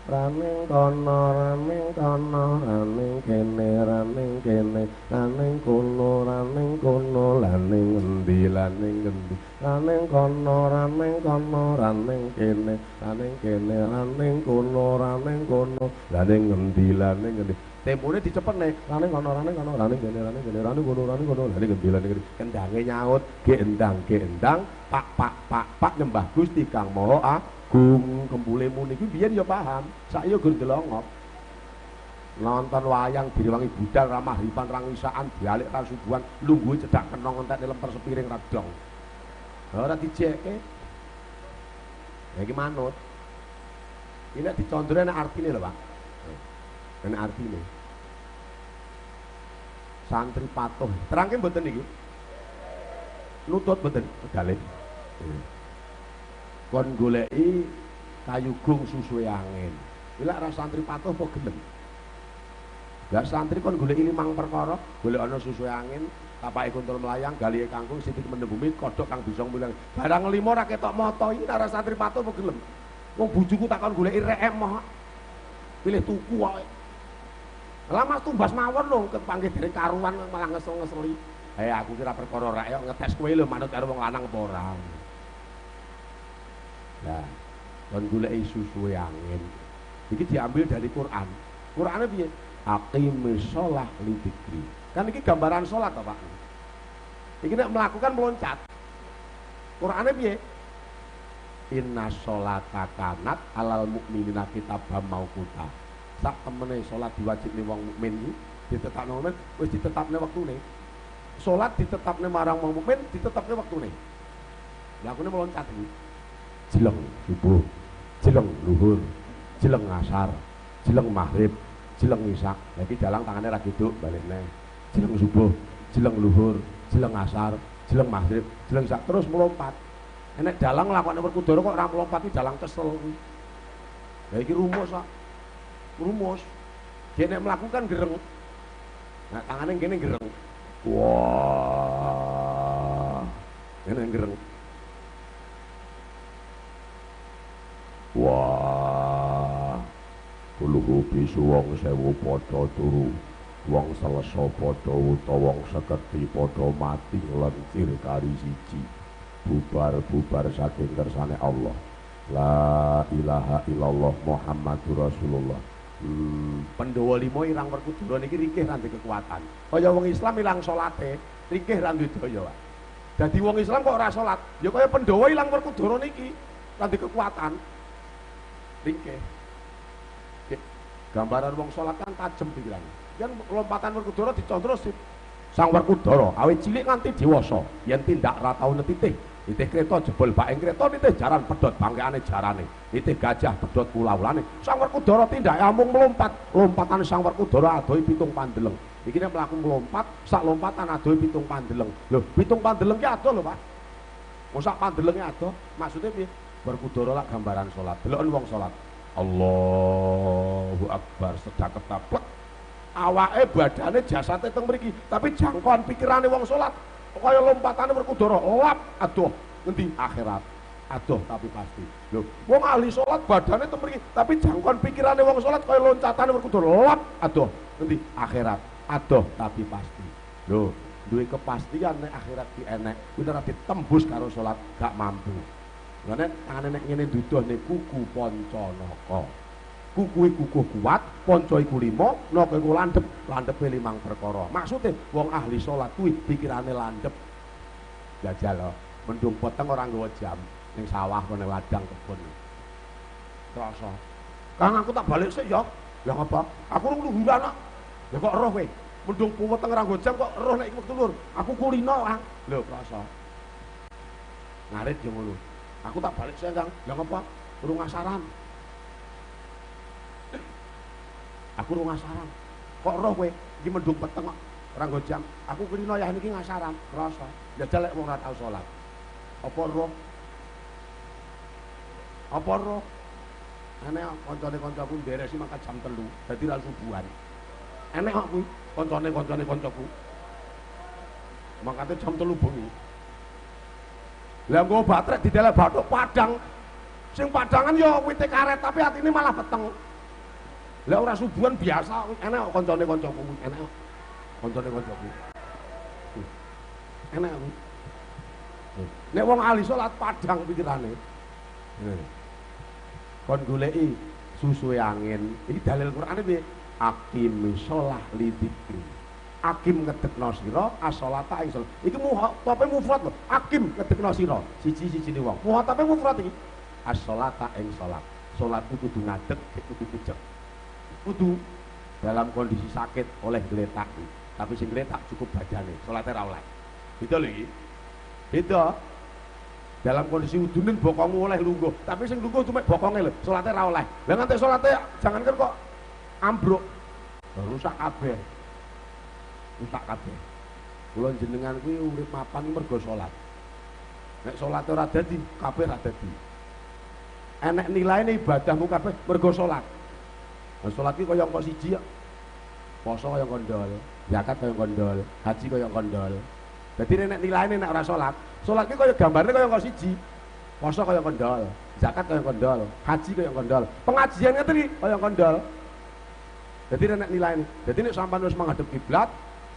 Raning kono, raning kono, raning kene, raning kene, raning kono, raning kono, laning ngendi, laning ngendi, raning kono, raning kono, raning kene, raning kene, raning kono, raning kono, laning ngendi, laning ngendi. Tempone dicepetne, raning kono, raning kono, raning kene, raning kene, raning kono, raning kono, laning ngendi, laning ngendi. Kendange nyaut, ge endang, pak pak pak pak nyembah Gusti Kang Maha Agung. Kembule muni kuwi biyen ya paham, saiki ya gur ndelongop. Nonton wayang direwangi budal ra mahriban ra ngisaan dialik ra subuhan lungguhe cedhak kenong entek lemper sepiring ra dong. Ora dijeke. Ya iki manut. Iki nek dicondro enak artine lho, Pak. Enak artine. Santri patuh. Terangke mboten niki? Nutut mboten wedale. Kon goleki kayu gung susuhe angin. Iki lak ra santri patuh apa gelem? Lah santri kon goleki limang perkara, golek ana susuhe angin, tapake kuntul melayang, galihe kangkung, siti kemendhem bumi, kodhok kang bisa mulang. Barang lima ra ketok mata iki nek ra santri patuh apa gelem? Wong bojoku takon goleki rek emoh. Pilih tuku wae. Lah Mas tumbas mawon lho, kepanggih dereng karuan malah ngesel-ngeseli. Eh aku kira perkara rek yo ngetes kowe lho manut karo wong lanang apa ora. Nah, kon goleki susuhe angin. Iki diambil dari Quran. Qurane piye? Aqimis shalah li dzikri. Kan iki gambaran salat to, Pak. Iki nek melakukan meloncat. Qurane piye? Inna sholata kanat alal mukminina kitaban mauquta. Sak temene salat diwajibne wong mukmin iki ditetapno mukmin wis ditetapne wektune. Salat ditetapne marang wong mukmin ditetapne wektune. Lakune meloncat iki. Jeleng subuh, jeleng luhur, jeleng asar, jeleng maghrib, jeleng isya. Lagi dalang tangannya ra giduk balik neh. Jeleng subuh, jeleng luhur, jeleng asar, jeleng maghrib, jeleng isya terus melompat. Enek dalang nglakoni Werkudara kok ora melompat iki dalang kesel kuwi. Lah iki rumus kok. Rumus. Dia nek melakukan gereng. Nah tangane kene gereng. Wah. Kene gereng. Wah. Kuluhu bisu wong sewu padha turu, wong selesa padha utawa wong seketi padha mati nglencir kari siji. Bubar-bubar saking kersane Allah. La ilaha illallah Muhammadur Rasulullah. Pandhawa lima irang Werkudara niki rikih ra ndek kekuatan. Kaya wong Islam ilang salate, rikih ra duwe daya, Pak. Dadi wong Islam kok ora salat, ya kaya Pandhawa ilang Werkudara niki, ora ndek kekuatan. Ringkeh. Gambaran wong salat kan tajem pikirane. Yen lompatan Werkudara dicondro sip. Sang Werkudara awit cilik nganti dewasa, yen tindak ra tau netitih, nitih kreta jebol baking kreta, nitih jaran pedhot bangkeane jarane, nitih gajah pedhot kula-ulane. Sang Werkudara tindake amung melompat, lompatan Sang Werkudara adohe 7 pandeleng. Iki nek mlaku melompat, sak lompatan adohe 7 pandeleng. Lho, 7 pandeleng ki adoh lho, Pak. Wong sak pandelenge adoh, maksude piye? Werkudara lak gambaran salat. Deloken wong salat. Allahu Akbar, sedakep taplek. Awake badane jasate teng mriki, tapi jangkauan pikirane wong salat kaya lompatane Werkudara, lap adoh ngendi akhirat. Adoh tapi pasti. Lho, wong ahli salat badane teng mriki, tapi jangkauan pikirane wong salat kaya loncatane Werkudara, lap adoh ngendi akhirat. Adoh tapi pasti. Lho, duwe kepastian nek akhirat ki enek, kuwi ora ditembus karo salat gak mampu. Lha nek tangane nek ngene duduhne kuku Pancanaka. Kuku iku kuat, panca iku 5, naka iku landhep, landhepe 5 perkara. Maksude wong ahli salat kuwi pikirane landhep. Jajal lho, mendung peteng ora nggawa jam ning sawah ning ladang kebon. Krasa. Kang aku tak balik sik ya. Lah ngapa? Aku rung luhuran kok. Lah kok roh kowe? Mendung peteng ora nggawa jam kok roh nek iki wektu luhur. Aku kulino, Kang. Lho krasa. Ngarit yo ngono. Aku tak balik sik, Kang. Lah ngapa? Urung asaran. Aku rung ngasaran. Kok roh kowe? Iki mendung peteng kok ora nggo jam. Aku kulino yah niki ngasaran, krasa. Jajal lek wong ora tau salat. Apa roh? Apa roh? Enek kancane kancaku nderesi mangkat jam 3, dadi ra subuhan. Enek kok kuwi kancane-kancane kancaku. Mangkate jam 3 bengi. Lah nggo batrek didelek bathuk padang. Sing padangan ya wite karet tapi atine malah peteng. Lah ora subuhan biasa, enek kok kancane kancaku, enek kok kancane kancaku. Enek aku. Nek wong ahli salat padang pikirane. Kon goleki susuwe angin. Iki dalil Qur'ane piye? Aqimi shalah li dzikri. Akim ngedekno sira as-sholata ing salat. Iki mukhatabe mufrad lho. Akim ngedekno sira, siji-sijine wong. Mukhatabe mufrad iki. As-sholata ing salat. Salat kudu ngadeg, kudu pijek. Kudu dalam kondisi sakit oleh gletak, tapi sing gletak cukup badane, salate ra oleh. Beda lho iki. Beda. Dalam kondisi udunen bokongmu oleh lungguh, tapi sing lungguh cuma bokonge lho, salate ra oleh. Lah nganti salate jangankan kok ambruk, rusak kabeh. Rusak kabeh. Kula jenengan kuwi urip mapan mergo salat. Nek salate ora dadi, kabeh ra dadi. Enek nilaine ibadahmu kabeh mergo salat. Nah, salat iki kaya angka 1 ya. Poso kaya kondol, zakat kaya kondol, haji kaya kondol. Dadi nek nilaine nek ora salat, salat iki kaya gambare kaya angka 1. Poso kaya kondol, zakat kaya kondol, haji kaya kondol. Pengajian ngeten iki kaya kondol. Dadi nek nilaine. Dadi nek sampean wis menghadap kiblat,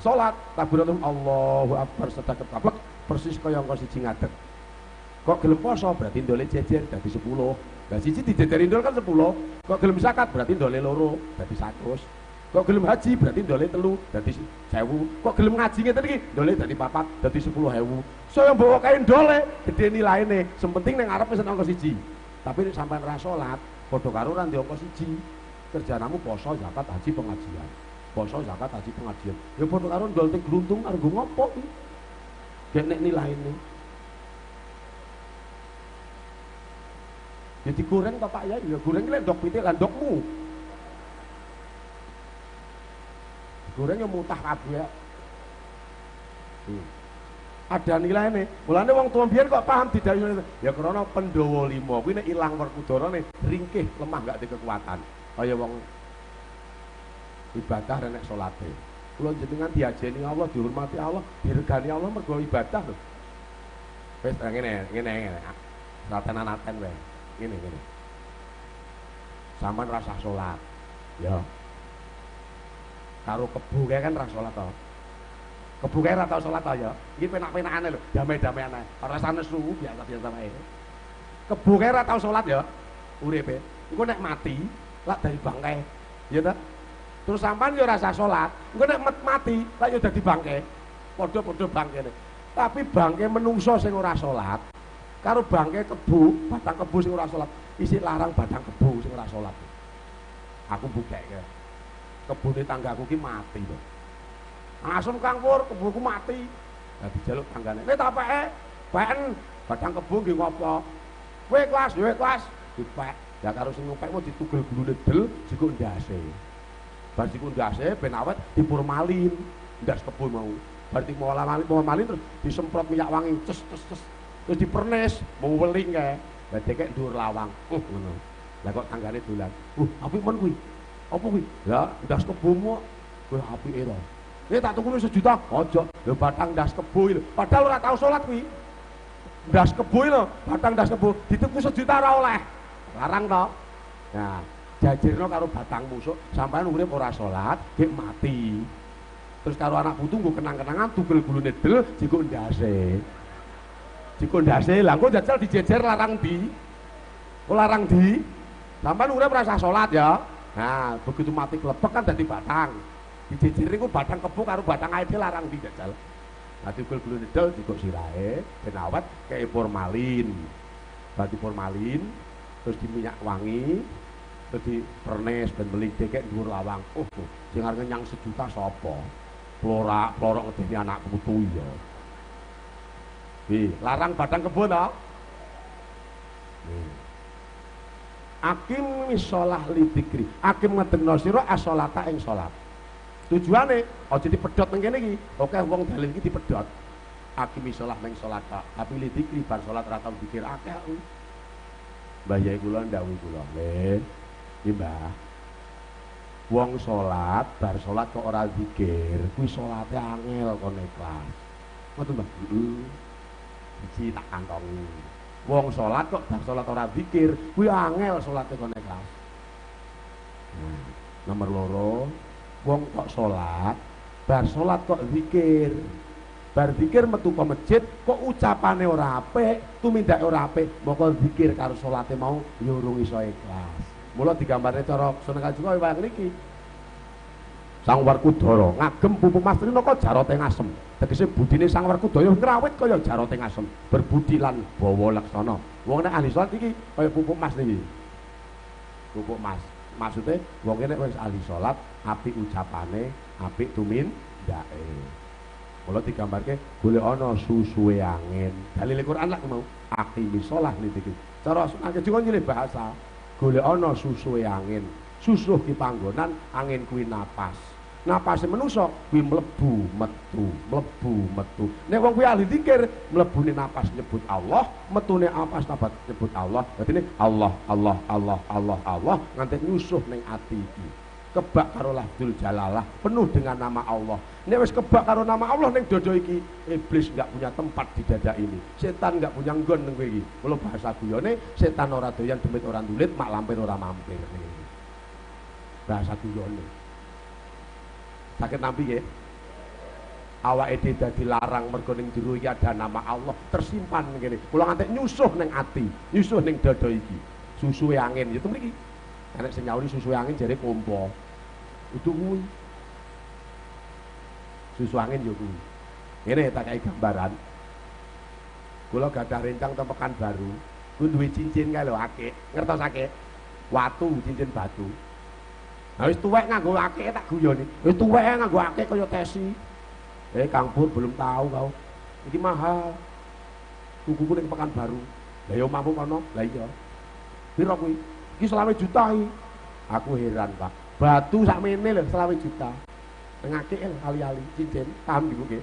salat takbiratul Allahu Akbar sedekap taplek persis kaya angka 1 ngadeg. Kok gelem poso berarti ndole jejer dadi 10. Lah siji dijejeri ndol kan 10. Kok gelem zakat berarti ndole 2 dadi 100. Kok gelem haji berarti ndole 3 dadi 1000. Kok gelem ngaji ngeten iki ndole dadi 4 dadi 10.000. Saya mbok kae ndole gedhe nilaine. Sing penting ning ngarep wis angka 1. Tapi nek sampean ra salat padha karo ora ndek angka 1. Kerjanamu poso, zakat, haji, pengajian. Poso, zakat, haji, pengajian. Ya padha karo ndol teng gluntung arep nggo ngopo iki? Gek nek nilaine. Ya digoreng to Pak Yai, ya goreng ki lek ndok pitik lah ndokmu. Digoreng ya mutah kabeh. Ada nilaine. Mulane wong tuwa mbiyen kok paham didhawuhi. Ya krana Pandhawa 5 kuwi nek ilang Werkudarane ringkih lemah gak ada kekuatan. Kaya wong ibadah renek salate. Kula jenengan diajeni Allah, dihormati Allah, diregani Allah mergo ibadah lho. Wis ngene, ngene, ngene. Ratenan-aten wae. Ngene ngene. Sampeyan rasah salat. Ya. Karo kebo kae kan rasah salat to. Kebo kae ora tau salat to ya. Iki penak-penakane lho, damai-damaiane. Ora usah nesu, biasa-biasa wae. Kebo kae ora tau salat ya uripe. Engko nek mati lak dadi bangkai. Ya ta? Terus sampean ya ora usah salat. Engko nek mati lak ya dadi bangkai. Padha-padha bangkene. Tapi bangke menungso sing ora salat karo bangke kebu, batang kebu sing ora salat, isih larang batang kebu sing ora salat. Aku bukekke. Kebune tanggaku ki mati to. Langsung Kang Pur, kebuku mati. Lah dijaluk tanggane. "Nek tak peke, peken batang kebu nggih ngopo?" "Kowe kelas, yo kelas." Dipek. Lah karo sing ngopek mau ditugel gulune del jikuk ndase. Bar jikuk ndase ben awet dipurmalin. Ndas kebu mau. Bar diformalin terus disemprot minyak wangi ces ces ces. Terus dipernis, mau weling kae. Lah dekek dhuwur lawang. Ngono. Lah kok tanggane dolan. Apik men kuwi. Apa kuwi? Lah ndas kebumu kowe apike to. Ini tak tukune 1 juta, ojo. Lho batang ndas kebo iki lho. Padahal ora tau salat kuwi. Ndas kebo iki lho, batang ndas kebo dituku 1 juta ora oleh. Larang to. Nah, jajirno karo batang musuk, sampean urip ora salat, gek mati. Terus karo anak putu nggo kenang-kenangan tugel gulune del jikuk ndase. Jikuk ndase, lah engko jajal dijejer larang di. Kok larang di? Sampean urip ora usah salat ya. Nah, begitu mati klepek kan dadi batang. Dijejer niku batang kebo karo batang ae larang di jajal. Nah, tugel gulune del jikuk sirahe ben awet kei formalin. Berarti formalin terus diminyak wangi terus dipernis ben beling dekek dhuwur lawang. Oh, sing arep nyang 1 juta sapa? Plorak, plorok ngedeni anak putu ya. Wi, larang batang kebo to? Akim sholah lidikri. Akim ngedegno sira as-sholata ing salat. Tujuane aja dipedhot nang kene iki. Oke wong dalil iki dipedhot. Akim sholah ning salat tok, tapi lidikri bar salat ora tau dikir akeh kuwi. Mbah Yai kula ndhawuhi kula, "Le, iki Mbah. Wong salat bar salat kok ora zikir, kuwi salate angel kon ikhlas." Ngoten, Mbah? Heeh. Siji tak kantongi. Wong salat kok bar salat ora zikir, kuwi angel salate kon ikhlas. Nah, nomor loro, wong kok salat, bar salat kok zikir. Bar zikir metu ke masjid kok ucapane ora apik, tumindake ora apik, moko zikir karo salate mau ya urung iso ikhlas. Mula digambarne cara Sunan Kalijaga wayang niki. Sang Werkudara ngagem pupu mas trinaka jarote ngasem. Tegese budine Sang Werkudara ngrawit kaya jarote ngasem, berbudi lan bawa laksana. Wong nek ahli salat iki kaya pupuk mas niki. Pupuk mas. Maksude wong nek wis ahli salat, apik ucapane, apik tumindake. Mula digambarke golek ana susuwe angin. Dalile Quran lak mau aqimi shalah niki. Cara Sunan Kalijaga nyilih bahasa, golek ana susuwe angin. Susuh ki panggonan, angin kuwi napas. Napase manusa kuwi mlebu metu, mlebu metu. Nek wong kuwi ahli zikir, mlebune napas nyebut Allah, metune napas nyebut Allah. Berarti ini Allah, Allah, Allah, Allah, Allah nganti nyusuh ning ati iki. Kebak karo lafdzul jalalah, penuh dengan nama Allah. Nek wis kebak karo nama Allah ning dodo iki, iblis enggak punya tempat di dada ini. Setan enggak punya nggon ning kowe iki. Mula bahasa guyone, setan ora doyan demit ora ndulit, mak lampir ora mampir. Bahasa guyone. Sakit nampi nggih? Awake dhewe dadi larang mergo ning jero iki ada nama Allah tersimpan kene. Kula nganti nyusuh ning ati, nyusuh ning dada iki. Susuwe angin ya mriki. Enek sing nyauri susu angin jare kompo. Itu kuwi. Susu angin ya kuwi. Ngene tak kei gambaran. Kula gadah rencang teng Pekanbaru. Ku duwe cincin kae lho akik. Ngertos akik? Watu, cincin batu. Nah wis tuwek nganggo akik tak guyoni. Wis tuwek nganggo akik kaya tesi. Kang Pur belum tahu kau. Iki mahal. Tukuku ning Pekanbaru. Lah ya mampu kono. Lah iya. Piro kuwi? Iki 25 juta iki. Aku heran, Pak. Batu sakmene lho 25 juta. Nang akik lho ali-ali cincin, paham niku nggih?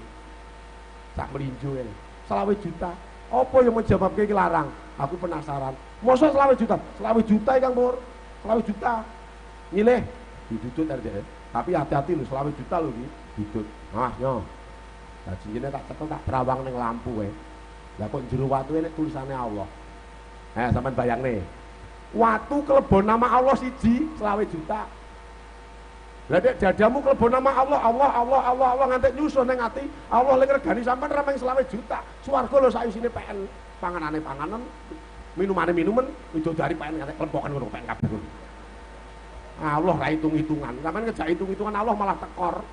Sak mlinjo lho. 25 juta. Apa yang menjawabke iki larang? Aku penasaran. Mosok 25 juta? 25 juta iki Kang Pur. 25 juta. Nyilih didudut arek. Tapi hati-hati lho 25 juta lho iki. Didut. Ah, nyo. Lah cincine tak cekel tak terawang ning lampu kowe. Lah kok jero watu nek tulisane Allah. Eh sampean bayangne. Watu kelebon nama Allah siji 25 juta. Lah nek dadamu kelebon nama Allah, Allah, Allah, Allah, Allah nganti nyusuh ning ati, Allah lek regani sampean ra mung 25 juta. Swarga lho sak isine PN, panganane panganan, minumane minuman, widodari PN nganti klempokan ngono PN kabeh ngono. Allah ra hitung-hitungan. Sampeyan ngejak hitung-hitungan Allah malah tekor.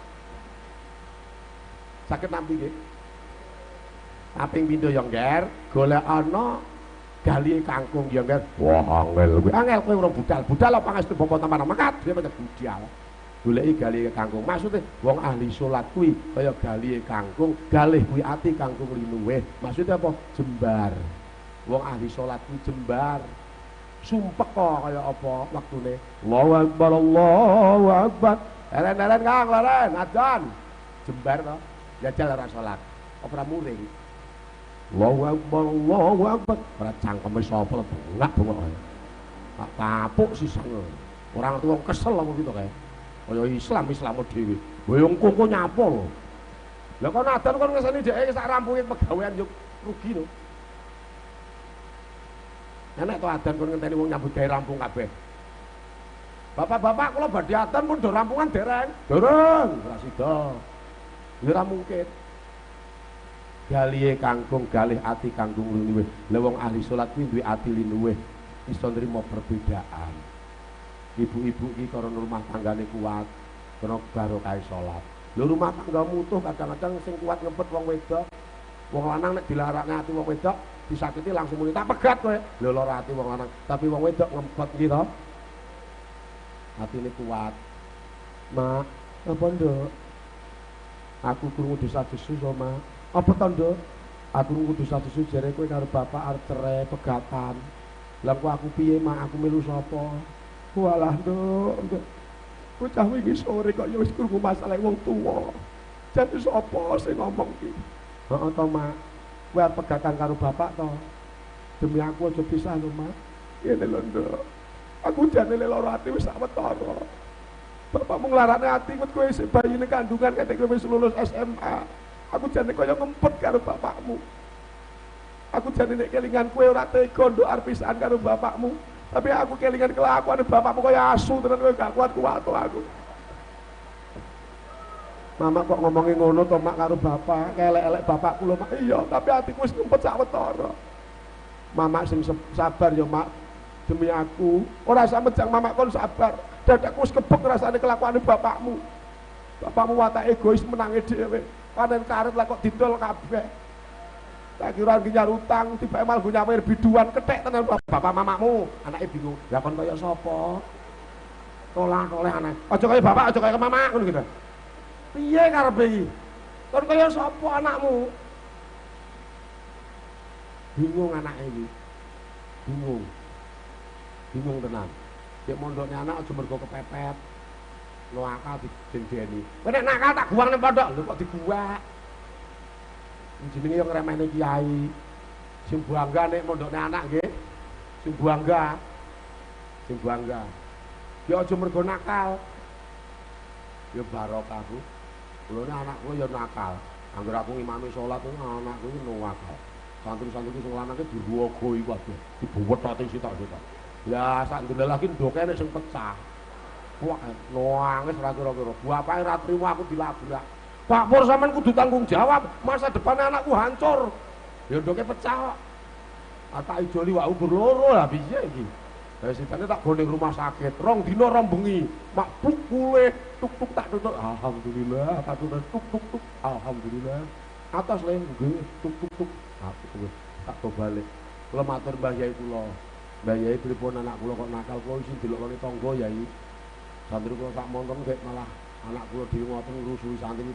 Sakit nampi nggih. Kaping pindho ya ngger, golek ana galihe kangkung ya ngger. Wah, angel kowe. Angel kowe urung budal. Budal apa pangestu bapa tampan mangkat, dia pancen budal. Goleki galihe kangkung. Maksude wong ahli salat kuwi kaya galihe kangkung, galih kuwi ati kangkung linuwih. Maksude apa? Jembar. Wong ahli salat kuwi jembar. Sumpek kok kaya apa waktune. Allahu akbar, Allahu akbar. Leren-leren Kang, leren, adzan. Jembar to. Jajal ora salat. Apa ora muring. Allahu akbar, Allahu akbar. Ora cangkeme sapa bengak-bengok. Tak tapuk sisan. Ora ngerti wong kesel apa gitu kae. Kaya Islam, Islam dhewe. Boyong koko nyapa lho. Lah kon adzan kon ngeseni dheke sak rampunge pegawean yo rugi lho. Enek to adzan kon ngenteni wong nyambut gawe rampung kabeh. Bapak-bapak kula badhe adzan pun do rampungan dereng. Dereng, ora sida. Ya ora mungkin. Galihe kangkung, galih ati kangkung linuwih. Lah wong ahli salat kuwi duwe ati linuwih, iso nrimo perbedaan. Ibu-ibu iki karena rumah tanggane kuat, karena barokah salat. Lho rumah tangga mutuh kadang-kadang sing kuat ngempet wong wedok. Wong lanang nek dilarakne ati wong wedok disakiti langsung muni tak pegat kowe. Lho lara ati wong lanang, tapi wong wedok ngempet iki to. Atine kuat. Mak, apa nduk? Aku krungu desah-desus to, Mak. Apa to, Nduk? Aku krungu desah-desus jere kowe karo bapak arep cerai pegatan. Lah kok aku piye, Mak? Aku melu sapa? Walah, Nduk, Nduk. Bocah wingi sore kok ya wis krungu masalah wong tuwa. Jane sapa sing ngomong ki? Heeh to, Mak. Kowe arep pegatan karo bapak to? Demi aku aja pisah lho, Mak. Ngene lho, Nduk. Aku jane lara ati wis sak wetara. Bapakmu nglarane ati kowe isih bayi ning kandungan ketek kowe wis lulus SMA. Aku jane kaya ngempet karo bapakmu. Aku jane nek kelingan kowe ora tega nduk arep pisahan karo bapakmu. Tapi aku kelingan kelakuan bapakmu kaya asu tenan kowe gak kuat-kuat to aku. Mama kok ngomongin ngono to Mak karo bapak, elek-elek bapakku lho Mak. Iya, tapi atiku wis ngempet sak wetara. Mama sing sabar ya Mak. Demi aku, ora usah mejang mama kon sabar. Dadaku wis kebek rasane kelakuane bapakmu. Bapakmu watak egois menange dhewe. Panen karet lah kok didol kabeh. Tak kira ngi nyar utang, tibake malah nyawer biduan kethek tenan bapak mamamu. Anake bingung. Lah kon kaya sapa? Tolah-toleh anake. Aja kaya bapak, aja kaya mama ngono gitu. Piye karepe iki? Kon kaya sapa anakmu? Bingung anake iki. Bingung. Bingung tenan. Nek mondokne anak aja mergo kepepet. Nakal didendeni. Kowe nek nakal tak guwang ning pondok. Lho kok diguwak? Jenenge yo ngremehne kiai. Sing bangga nek mondokne anak nggih. Sing bangga. Sing bangga. Ya aja mergo nakal. Ya barokah, Bu. Kulone anakku ya nakal. Angger aku ngimami salat anakku iki nakal. Santri-santri sing lanang ki diruwogo iku kabeh. Dibuwetoti sitok-sitok. Lah sak ndelok lagi ndoke nek sing pecah. Wah, nangis ora kira-kira. Bapake ora trimo aku dilabrak. Pak Pur sampean kudu tanggung jawab, masa depan anakku hancur. Ya ndoke pecah kok. Tak ijoli wak umur loro lah piye iki. Lah sitane tak go ning rumah sakit, rong dina rong bengi. Mak pukule tuk tuk tak tutuk. Alhamdulillah, tak tutuk tuk tuk tuk. Alhamdulillah. Atas le nggih tuk tuk tuk. Aku tak go balik. Kula matur Mbah Yai kula. Mbah Yai pripun anak kula kok nakal kula isin dilokne tangga Yai. Santri kula sak monten gek malah anak kula dhewe ngoten ngrusuhi santri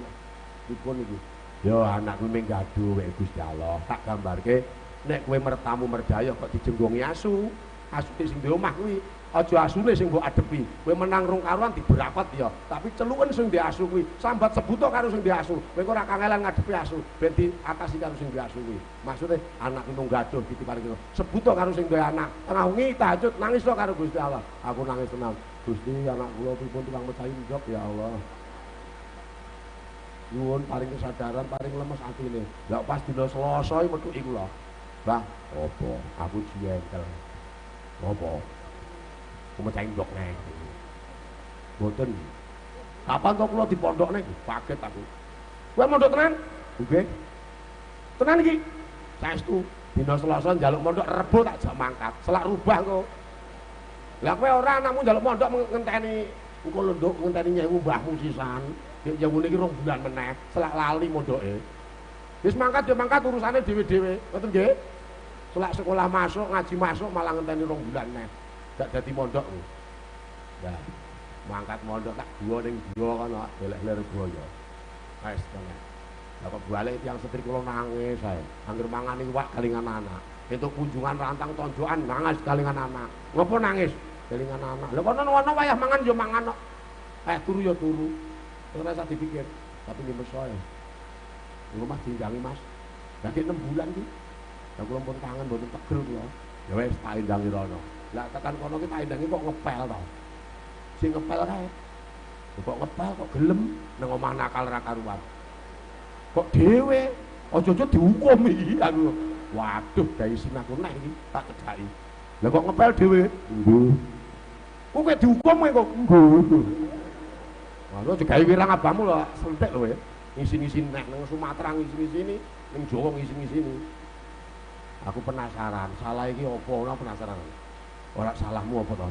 pripun iki. Ya anakku mung gaduh wek Gusti Allah. Tak gambarke nek kowe mertamu merdaya kok dijenggongi asu. Asune sing di omah kuwi aja asune sing mbok adepi. Kowe menang rong karuan diberakot ya, tapi celuken sing di asu kuwi sambat sebuto karo sing di asu. Kowe ora kangelan ngadepi asu, ben diatasi karo sing di asu kuwi. Maksude anak mung gaduh ditipani karo sebuto karo sing duwe anak. Tengah wengi tahajud nangis lo karo Gusti Allah. Aku nangis tenan. Gusti anak kula pripun tukang mecahi njok ya Allah. Nyuwun paring kesadaran, paring lemes atine. Lah pas dina Selasa iki methuki kula. Mbah, apa? Aku jengkel. Apa? Aku mecahi ndok neh. Mboten. Kapan to kula dipondokne? Kaget aku. Kowe mondok tenan? Nggih. Tenan iki? Saestu dina Selasa njaluk mondok Rebo tak jak mangkat. Selak rubah kok. Lah kowe ora anakmu njaluk mondok ngenteni engko lho nduk ngenteni nyewu mbahmu sisan. Nek nyewune iki 2 bulan meneh, selak lali mondoke. Wis mangkat ya mangkat urusane dhewe-dhewe. Ngoten nggih? Selak sekolah masuk, ngaji masuk malah ngenteni 2 bulan neh. Gak dadi mondok. Lah, mangkat mondok tak gua ning gua kono golek Lirboyo. Wis tenan. Lah kok balik tiyang setri kula nangis ae. Angger mangan iwak kalingan anak. Entuk kunjungan rantang tonjokan nangis kalingan anak. Ngopo nangis? Kalingan anak. Lah kono ono wayah mangan ya mangan kok. Turu ya turu. Ora usah dipikir, tapi nggih meso ae. Rumah diindangi Mas. Lah ki 6 bulan ki. Lah kula pun kangen mboten tegel kula. Ya wis tak indangi rono. Lah tekan kono ki tak indangi kok ngepel to. Sing ngepel kae. Kok ngepel kok gelem nang omah nakal ra karuan. Kok dhewe aja-aja dihukum iki aku. Waduh, gawe isin aku neh iki tak cedhaki. Lah kok ngepel dhewe? Nggih. Kok kowe dihukum kowe kok? Nggih. Wah, aja gawe wirang abahmu lho, sentek lho ya. Ngisi-ngisi neh nang Sumatera ngisi-ngisini, ning Jawa ngisi-ngisini. Aku penasaran, salah iki apa ora penasaran. Ora salahmu apa to?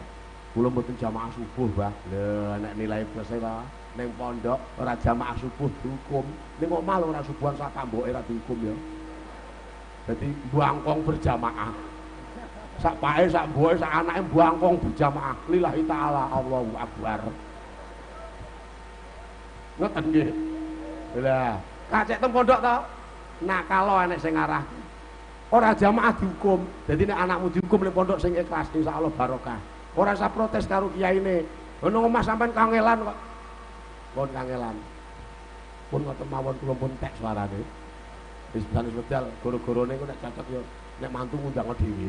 Kula mboten jamaah subuh, Mbah. Lho, nek nilai plus e ta. Ning pondok ora jamaah subuh dihukum. Ning omah lho ora subuhan sak tamboke ora dihukum ya. Dadi bangkong berjamaah. Sak pae, sak mboke, sak anake bangkong berjamaah. Lillahi taala Allahu akbar. Ngoten nggih. Lah, kacek teng pondok to? Nakalo enek sing ngarah. Ora jamaah dihukum. Dadi nek anakmu dihukum ning pondok sing ikhlas insyaallah barokah. Ora usah protes karo kiyaine. Ono omah sampean kangelan kok. Pun kangelan. Pun ngoten mawon kula pun tek suarane. Wis sanes wedal goro-gorone engko nek cocok ya nek mantu ngundang dhewe.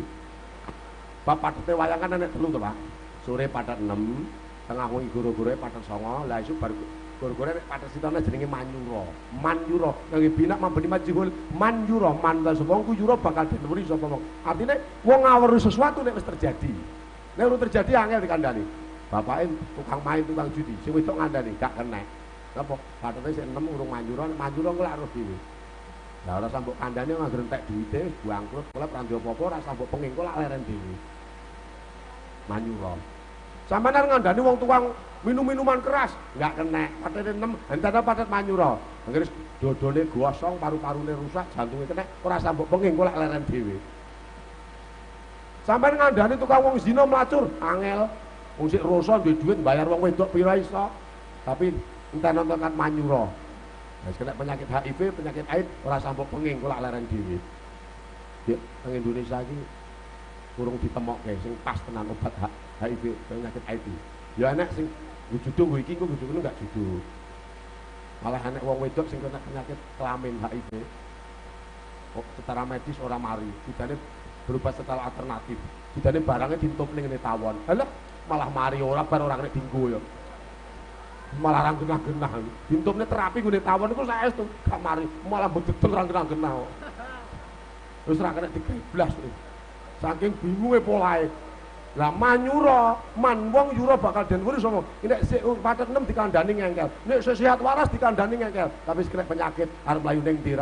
Bab padete wayang kan enek 3 to, Pak. Sore padet 6, tengah wengi goro-gorone padet 9, lah isuk bar goro-gorone nek padet sitone jenenge Manyura. Manyura kangge binak mambeni majhul Manyura man ta sapa ku yura bakal den wuri sapa wong. Artine wong ngawur sesuatu nek wis terjadi. Nek urung terjadi angel dikandani. Bapake tukang main, tukang judi, sing wedok ngandani gak kenek. Napa? Patete sik 6 urung Manyura, Manyura engko lak roh dhewe. Lah ora sambok kandhane nganggo entek duwite wis bangkrut, kula ora ndek apa-apa, ora sambok penging kok lak leren dhewe. Manyura. Sampeyan arep ngandani wong tukang minum-minuman keras, gak kenek. Patete 6, entene patet Manyura. Anggere dodone gosong, paru-parune rusak, jantunge kenek, ora sambok penging kok lak leren dhewe. Sampeyan ngandani tukang wong zina mlacur, angel. Wong sik rasa duwe dhuwit bayar wong wedok pira iso. Tapi enten nonton kan Manyura. Wis kena penyakit HIV, penyakit AIDS, ora sambok penging kok lak leren dhewe. Dik, teng Indonesia iki urung ditemokke sing pas tenan obat HIV, penyakit AIDS. Ya enek sing judo nggo iki, nggo judo enggak judo. Malah enek wong wedok sing kena penyakit kelamin HIV. Oh, secara medis ora mari, judane berobat secara alternatif. Judane barangnya dintup ning ngene tawon. Halah, malah mari ora bar ora kena dinggo ya. Malah ra genah-genah. Dintupne terapi nggone tawon iku saestu gak mari, malah bededel ra genah-genah. Wis ra kena digeblas. Saking bingunge polahe. Lah Manyura, man wong yura bakal den wuri sapa? Nek sik patet 6 dikandani ngengkel. Nek sehat waras dikandani ngengkel, tapi sik kena penyakit arep mlayu ning ndi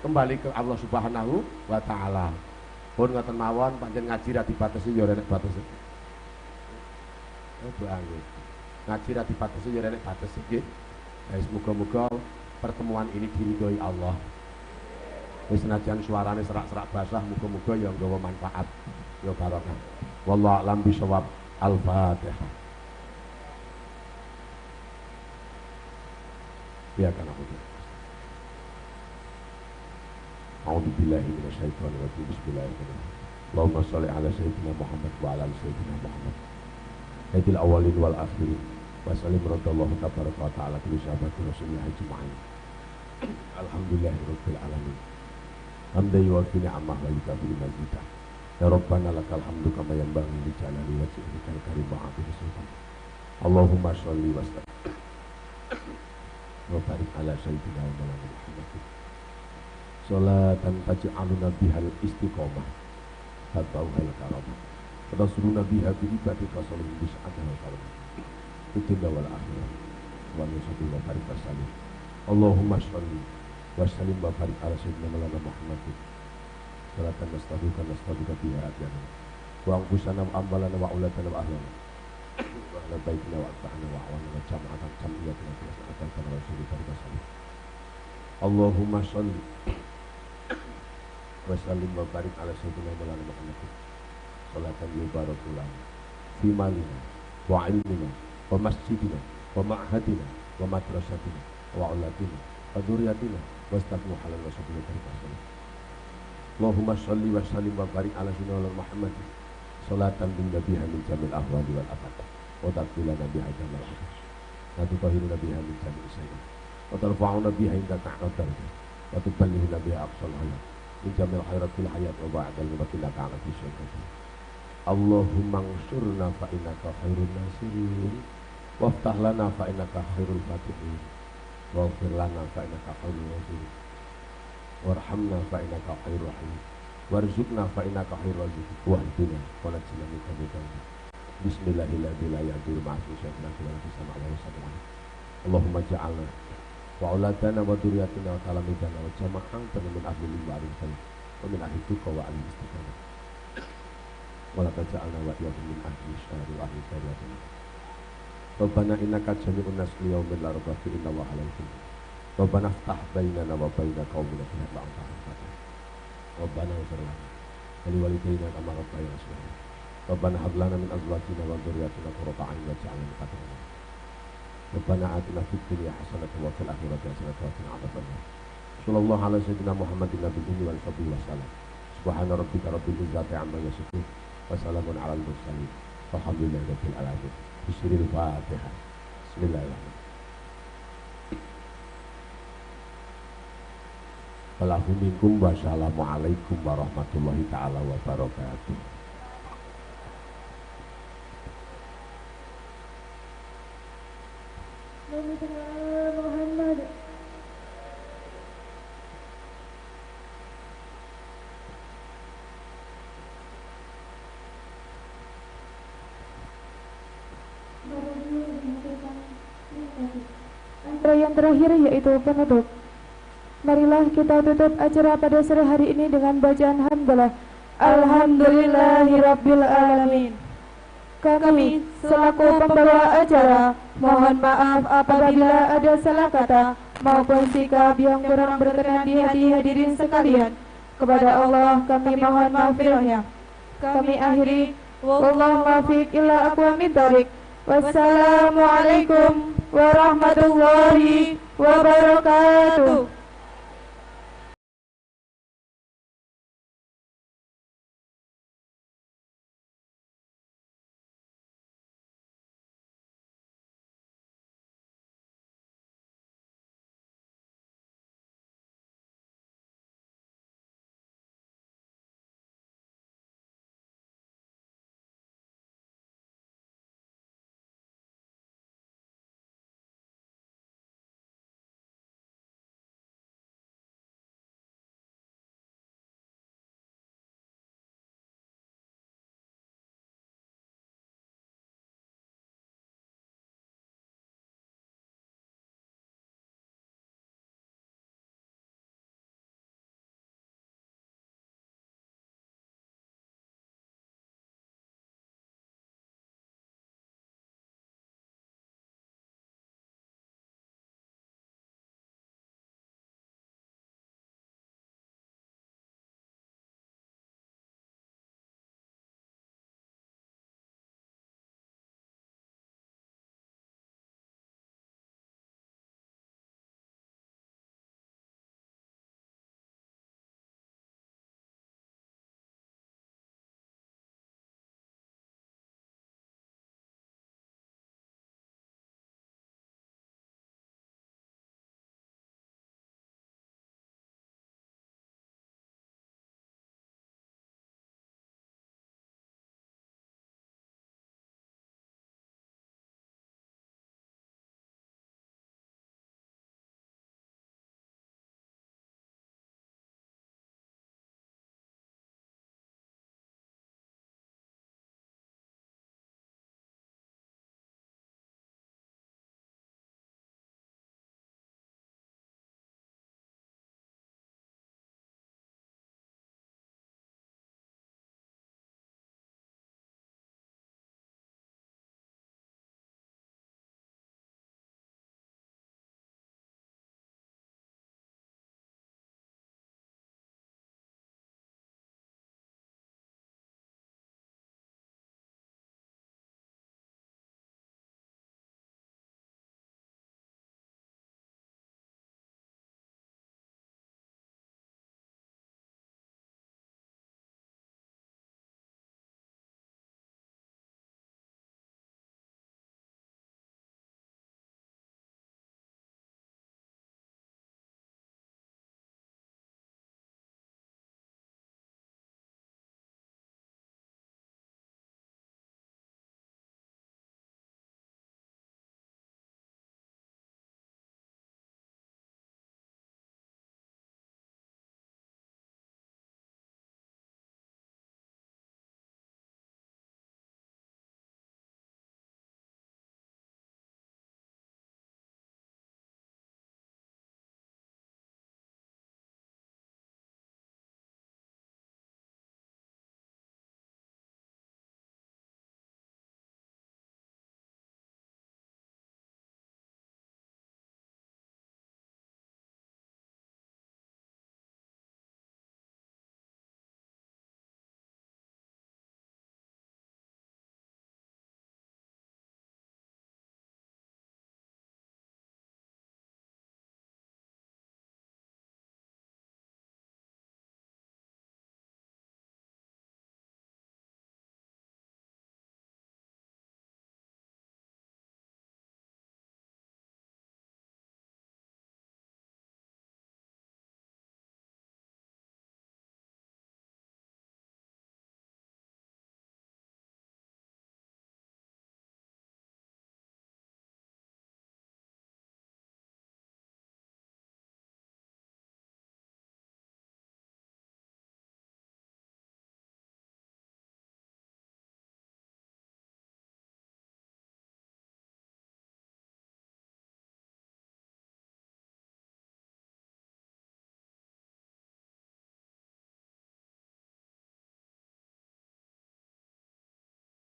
kembali ke Allah Subhanahu wa taala. Pun ngoten mawon pancen ngaji ra dibatesi ya ora nek batesi. Oh doa nggih. Ngaji ra dibatesi ya ora nek batesi nggih. Wis muga-muga pertemuan ini diridhoi Allah. Wis senajan suarane serak-serak basah muga-muga ya nggawa manfaat ya barokah. Wallahu a'lam bishawab. Al-Fatihah. Biarkan aku. A'udzubillahi minasyaitonir rajim. Bismillahirrahmanirrahim. Allahumma sholli ala sayyidina Muhammad wa ala ali sayyidina Muhammad. Sayyidil awwalin wal akhirin. Wa sallim radallahu tabaraka wa ta'ala bi sahabati Rasulillah ajma'in. Alhamdulillahirabbil alamin. Hamdan yuwaffi ni'amahu wa yukafi mazidah. Ya Rabbana lakal hamdu kama yanbaghi li jalali wajhikal karim wa 'azimi sultanik. Allahumma sholli wa sallim wa barik ala sayyidina wa maulana Muhammad. Salatan taj'aluna bihal istiqomah tatauhal karamah wa tasuruna biha bi ibadika sholihin bis'adha wa karamah fid dunya wal akhirah wa nusalli wa barik wa sallim. Allahumma sholli wa sallim wa barik ala sayyidina maulana Muhammad. Salatan nastaghfiruka nastaghfiruka biha adyana wa anfusana wa amwalana wa auladana wa ahlana wa ahla baitina wa atba'ana wa awana wa jama'atan jam'iyyatana wa salatan wa sallim. Allahumma sholli wa sallim wa barik ala sayyidina Maulana Muhammad. Salatan yubaraku lana fi malina wa ilmina wa masjidina wa ma'hadina wa madrasatina wa auladina wa dzurriyyatina wastaqmu halal wa sabila tariqah. Allahumma shalli wa sallim wa barik ala sayyidina Muhammad. Salatan bin nabiha min jamil ahwali wal afat wa taqbilana biha jamal afat wa tutahhiruna biha min jami'i sayyi'at wa tarfa'una biha indaka a'la darajat wa tuballighuna biha aqsal hayat min jamil khairat fil hayat wa ba'dal mamati laka ala kulli syai'in qadir. Allahumma ansurna fa innaka khairun nasirin waftah lana fa innaka khairul fatihin waghfir lana fa innaka khairul ghafirin warhamna fa innaka khairur rahimin warzuqna fa innaka khairur raziqin wahdina wa najina min dzulmatil. Bismillahirrahmanirrahim. Allahumma ja'alna wa auladana wa dzurriyyatina wa talamidana wa jama'atana min ahli wa ahli wa min ahli tuqa wa ahli istiqamah wa la taj'alna wa iyyakum min ahli syarri wa ahli syarri. Rabbana innaka jami'un nas li yaumin la raiba fihi innallaha la yuhibbu. Rabbana iftah bainana wa baina qaumina bil haqqi wa anta khairul. Rabbana ighfir lana wa liwalidayna kama rabbayana shighara. Rabbana hab lana min azwajina wa dhurriyyatina qurrata a'yun waj'alna lil muttaqina imama. Rabbana atina fid dunya hasanatan wa fil akhirati hasanatan wa qina adzabannar. Sallallahu ala sayyidina Muhammadin nabiyyi wa sahbihi wa sallam. Subhana rabbika rabbil izzati amma yasifun wa salamun alal mursalin. Walhamdulillahi rabbil alamin. Bismillahirrahmanirrahim. Fatihah. Bismillahirrahmanirrahim. Wassalamualaikum wassalamualaikum warahmatullahi taala wabarakatuh. Muhammad. Yang terakhir yaitu penutup. Marilah kita tutup acara pada sore hari ini dengan bacaan hamdalah. Alhamdulillahirabbil alamin. Kami selaku pembawa acara mohon maaf apabila ada salah kata maupun sikap yang kurang berkenan di hati hadirin sekalian. Kepada Allah kami mohon maghfirahnya. Kami akhiri, wallahu muwaffiq ila aqwamit thoriq. Wassalamualaikum warahmatullahi wabarakatuh.